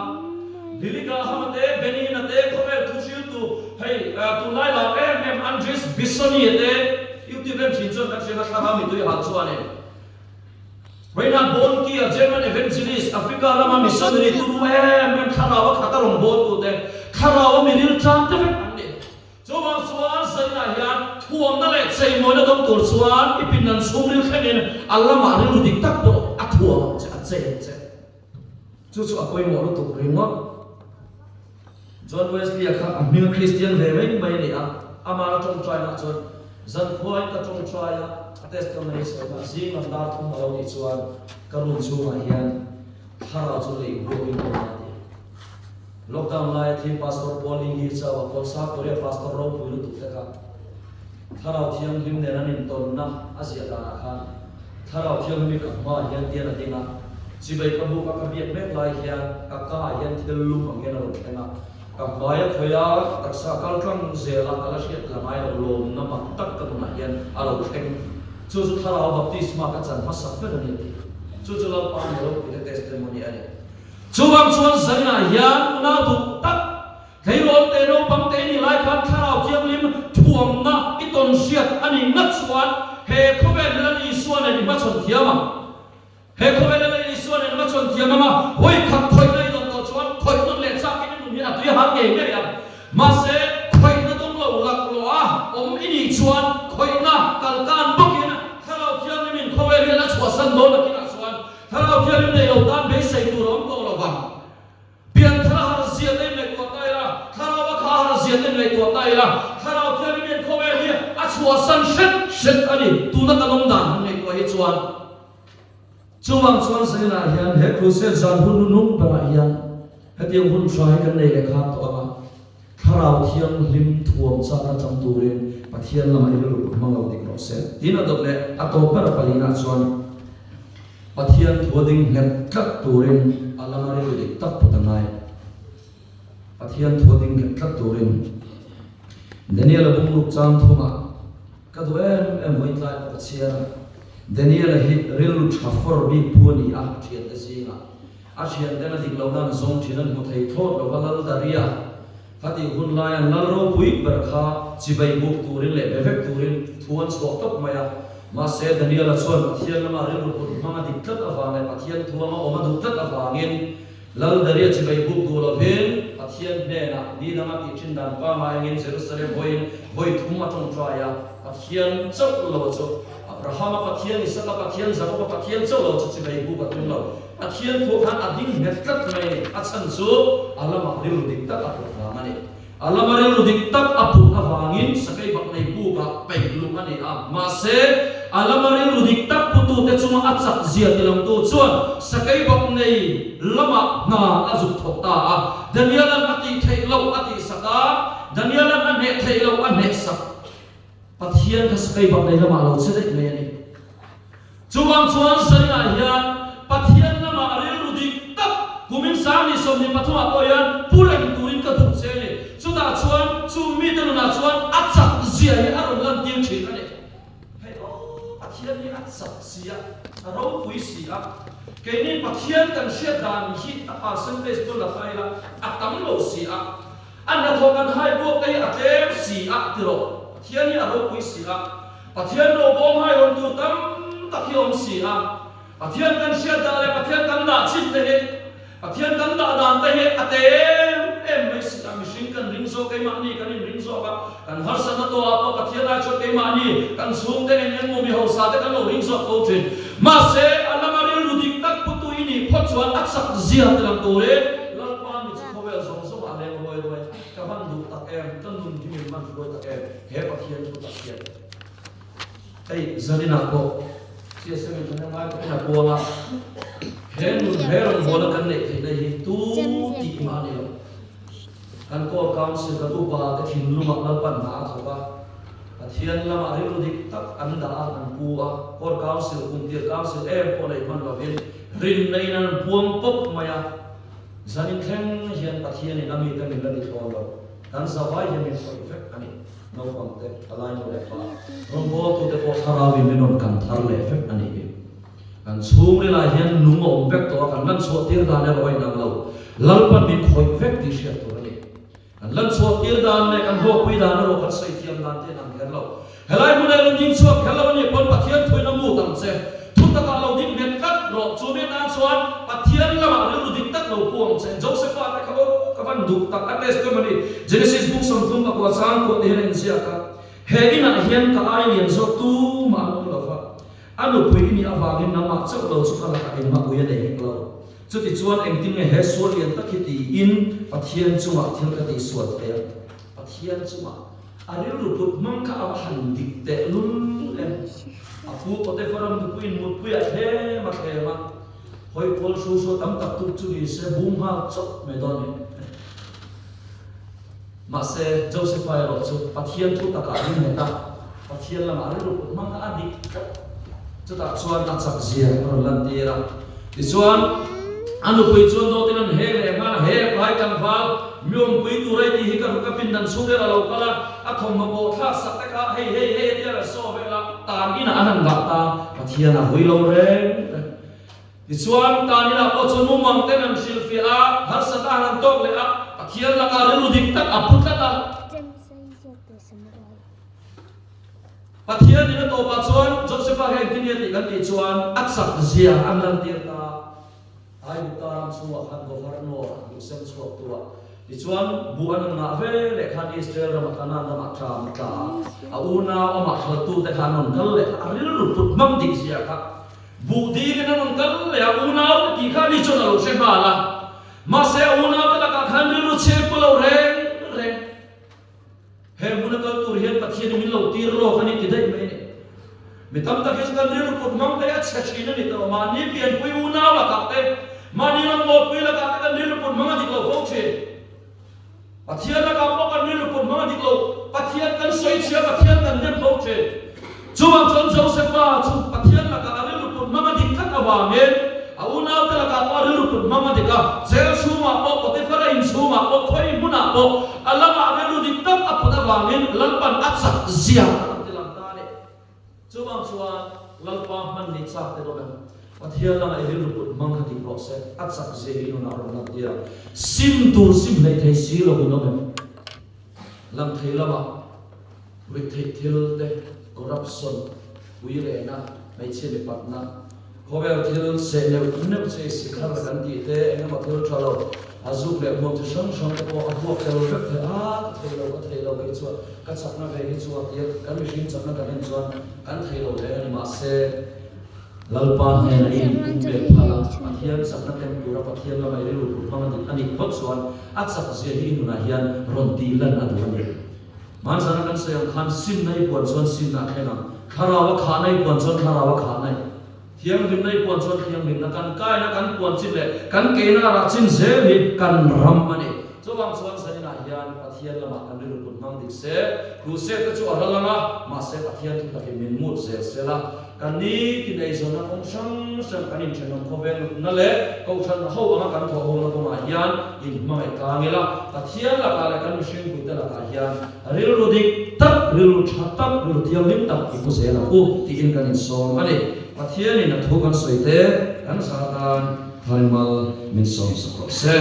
Billy Graham-a te, Benny Hinn-a te, khawvel thu hriltu hei tunlai lar em em Andres Bissoni-a te, YouTube em thin chuan kan hriat a thlarau mitui hal chuan e. Reinhard Bonnke-a German evangelist, Africa rama missionary turu em em thlarau a khat a rawn bawltu te, thlarau a miril tlang te vek an ni. Chuvang chuan Zainah hian thuamna leh cheimawina dawng tur chuan i pindan chhungril thlengin a lamah rilru dik tak pawh a thuam ang che, a chei ang che. Chu chu a pawimawh lutuk ringawt. John Wesley-a kha a hming Kristian ve mai mai a ni a, amah a tawngtainaah chuan zankhuain ka tawngtai a, a testimony sawina zing lam dar thum a lo nih chuan ka room chhungah hian thlarau chu lei huamin a awm a ti. Lockdown laia thi Pastor Paul Ing Hee Chau a kawl South Korea Pastor ropui lutuk te kha Thlarau Thianghlim nen an intawnna a ziah danah khan Thlarau Thianghlim hi ka hmaah hian tian a ding a, chibai ka buk a ka biak mek lai hian ka ka ah hian thil lum ang hian a rawn thleng a, ka hmai a khawih a, taksa kal tlang zel a ka la hriat la ngai lo lawmna mak tak ka nunah hian a lo thleng. Chu chu Thlarau Baptisma ka chan hmasak ber a ni a ti. Chu chu Lalpa ni ropuite testimony a ni. Chuvang chuan Zainah hian unau duh tak, tleirawl te naupang te i nih lai khan Thlarau Thianghlim thuamna i tawn hriat a nih ngat chuan he khawvel hi Lal Isua nen i hmachhawn thiam ang. He khawvel hi Lal Isua nen i hmachhawn thiam ang a, hawi khat khawihna i dawn tawh chuan khawih nawn leh chakin i nun hi a tui hal ngei ngei ang. Mahse, khawihna dawng lo laklawh a awm i nih chuan khawihna kalkan bawkin Thlarau Thianghlimin khawvel hian a chhuahsan dawn akinah chuan Thlarau Thianghlim nei lo tan beisei tur a awm tawh lo vang. Pianthar a har zia te in ngaihtuah ta ila, Thlarau a kha a har zia te in ngaihtuah ta ila, Thlarau Thianghlim hian khawvel hi a chhuahsan hret hret a ni, tuna kan awm dan han ngaihtuah hi chuan. Chuvang chuan Zainah hian he crusade zan hun nunung berah hian hetiang hun tha hi kan nei leh khan tawh ang a, Thlarau Thianghlim thuam chak atang turin Pathian lamah i rilru hmang lo dik rawh se. Tin a dawt leh a tawp ber palina chuan Pathian thu a ding nghet tlat turin a lama rilru dik tak put a ngai. Pathian thu a ding nghet tlat turin Daniel-a bungruk chang thumah ka duh em em vawiin tlai pawh ka chhiar a. Daniel-a hi rilru tha fawr bik pu a ni a, thiante zingah. A thianten a dik lo nan zawng thin an hmu thei thlawt lo va, Lal Daria kha tih hun lai an lal ropui ber kha chibai buk turin leh be vek turin thu an chhuah tawp mai a. Mahse, Daniela chuan Pathian lama rilru put hmang a dik tlat avang leh Pathian thu anga awm a duh tlat avangin Lal Daria chibai buk duh lovin Pathian hnenah ni danga tih thin dan pangai angin Jerusalem hawiin vawi thum a tawngtai a, Pathian chauh lo chu Abrahama Pathian, Isaka Pathian, Jakoba Pathian chauh lo chu chibai buk a tum lo. Pathian thu khan a ding nghet tlat mai a ni. A chhan chu a lamah rilru dik tak a put vang a ni. A lama rilru dik tak a put avangin sakei bak nei bukah peih luh a ni a. Mahse, a lama rilru dik tak putute chunga a chak zia tilangtu chuan sakei bak nei lamah hna a zuk thawk ta a. Daniela'n a tih theih loh a tihsak a, Daniela'n a hneh theih loh a hnehsak. Pathian kha sakei bak nei lamah a lo che daih mai a ni. Chuvang chuan Zainah hian Pathian lamah rilru dik tak kumin sang ni 23 ah pawh hian pu reng turin ka duh che a ni. Chutah chuan chu mite nunah chuan a chak zia hi a rawn lantir thin a ni. Hei aw, Pathian hi a chak si a, a ropui si a. Keini Pathian kan hriat dan hi a percentage pawn la ta ila a tam lo si a. A hnathawh kan hai buak te hi a tlem si a ti rawh. Pathian hi a ropui si a. Pathian robawm hai rawn tur tam tak hi a awm si a. Pathian kan hriat dan leh Pathian kan dah chin te hi, Pathian kan dah dan te hi a te em em mai si a. Mihring kan ring zawk, keimahni kan inring zawk a, kan harsatna tawhah pawh Pathian ai chuan keimahni kan chhungte eng eng maw mi hausa te kan lo ring zawk fo thin. Mahse, a lama rilru dik tak putu i nih phawt chuan a chak zia ti lang turin Lalpa mi chu khawvel zawng zawngah a leng ruai ruai. Ka van duh tak em, ka nun hi min man hruai tak em, he Pathian thu tak hian. Hei zaninah pawh CSM in thahnem ngai takin a puang a, he nun he rawngbawlna kan neih theihna hi tu tih mah a ni lo. Kan Core Council kan upa te thinlungah Lalpan hna a thawk a, Pathian lamah rilru dik tak an dah a, an pu a, Core Council kum tir Council em pawh neih hman lovin rinna in an puang pawp mai a, zanin thleng hian Pathianin a mite min la ti thlawn lo, kan zavai hian min khawih vek a ni. Naupang te, palai nu leh pa, rawngbawltute pawh thlarauin min rawn kan thar leh vek a nih hi. Kan chhungrilah hian nung a awm vek tawh a, kan lanchhuah tir dan erawh a inang lo. Lalpan min khawih vek tih hriat tur a ni. Kan lanchhuah tir dan leh kan hlawkpui dan erawh kan sawi thiam dan te inang kher lo. Helai hmunah i rawn ding chhuak kher lo a nih pawn Pathian thuin a mut ang che. Thu takah lo ding nghet tlat rawh. Chu mi atan chuan Pathian lamah rilru dik tak lo pu ang che. Josepha te kha aw ka van duh tak a testimony Genesis buk 39 chang kuah te hian a inziak a. He inah hian ka ai lian zawk tumah an awm lo va. A nupui i nih avangin nangmah chauh lo chu ka lakah engmah ui a nei hek lo. Chutichuan engtin nge he sual lian tak hi tiin Pathian chungah thil ka tihsual thei a? Pathian chungah a rilru put hmang kha a va han dik teh lul em! A pu Potiphar-a nupuiin mutpui a thlem a thlem a, hawi kual hru hru tam tak tuk chu ni se bum nghal chawp mai dawn ni. Mahse, Josepha erawh chu Pathian thu takah a ring nghet a, Pathian lamah a rilru put hmang kha a dik tlat. Chutah chuan a chak zia a rawn lantir a. Tichuan, a nupui chuan dawtin an hek leh nghal a, He pai tlangval, mi awmpui tur a i tih hi ka ka pindan chhung vel a lo kal a, a thawmhnaw pawh thlak sak te kha hei hei hei a tia la saw vel a, tan inah an han dah ta, Pathian a vui lo reng reng. Tichuan, tan inah pawh chuan mumang ten an hrilhfiah a, harsatna an han tawk leh a, Pathian lakah rilru dik tak a pu tlat a. Pathian in a tawpah chuan Josepha hi engtin nge tih kan tih chuan a chak zia an lantir ta a. Aigupta ram chhungah khan governor a duh sem chhuak tu a. Tichuan buh an han ngah ve leh khan Israel ramah Kanaan ramah tlam a tla a. A unau amah hlaltu te kha an rawn kal leh a, a rilru put hmang dik zia kha buh dilin an rawn kal leh a, unau te tih kha ani chuan a lo hre nghal a. Mahse a unau te lakah khan rilru chhep pu lo reng reng. He hmuna kal tur hian Pathian i min lo tir lawk a ni ti daih mai a ni. Mi tam tak hi chu kan rilru kut hmang te a chhe thin a ni tawh. Mahni pianpui unau lakah te, mahni rawngbawlpui lakah te kan rilru kut hmang a dik lo fo thin. Pathian lakah pawh kan rilru kut hmang a dik lo. Pathian kan sawi chhia, Pathian kan dem fo thin. Chuvang chuan Josepha chu Pathian lakah a rilru put hmang a dik tlat avangin a unaute lakah pawh a rilru put hmang a dik a, jail chhungah pawh, Potiphara in chhungah pawh, khawi hmunah pawh a lamah rilru dik tak a put avangin Lalpan a chak zia a rawn ti lang ta a ni. Chuvang chuan Lalpa hman ni chak te dawm em? Pathian lamah i rilru put hmang kha dik rawh se, a chak zia hi i nunah a rawn lang tir a, sim tur sim hleih thei si lo in awm em? Lang thei lamah ruihtheih thil te, corruption, puirehna, hmeichhia mipatna, khawvel thil seh neuh neuh che sikhar kan tih te, eng emaw thil tha lo, a zuk leh hmuam chi hrang hrang te pawh a huak tel vek thei a, ka thei lo, ka thei lo kei chuan ka chakna ve hi chu a tia, kan mihring chakna kan en chuan kan thei lo reng a ni mahse, Lalpa hnena i inpumpek phal a, Pathian chakna tem tura Pathian lama i rilru put hmang a dik a nih phawt chuan a chak zia hi i nunah hian rawn tih lan a duh a ni. Hmanzana kan sawi ang khan simna i puan chuan simna a thleng ang, thlarau a khahna i puan chuan thlarau a khahna i thianghlimna i puan chuan thianghlimna kan kaina kan puan chin leh kan keina rah chin zel hi kan ram a ni. Chuvang chuan zaninah hian Pathian lamah kan rilru put hmang dik se, crusade te chu a ral ang a, mahse Pathian thu takin min mut zel sel a, Kan ni tin eizawnna kawng hrang hrang kan inthenawm khawvel nutna leh kohhran ho anga kan thawh hona kawngah hian inhmangaih tlang ila, Pathian lakah leh kan mihring puite lakah hian rilru dik tak, rilru tha tak, rilru thianghlim tak i pu zel ang u tiin kan insawm a ni. Pathianin a thu kan sawi te kan zah tan Tharimal min sawm sak rawh se.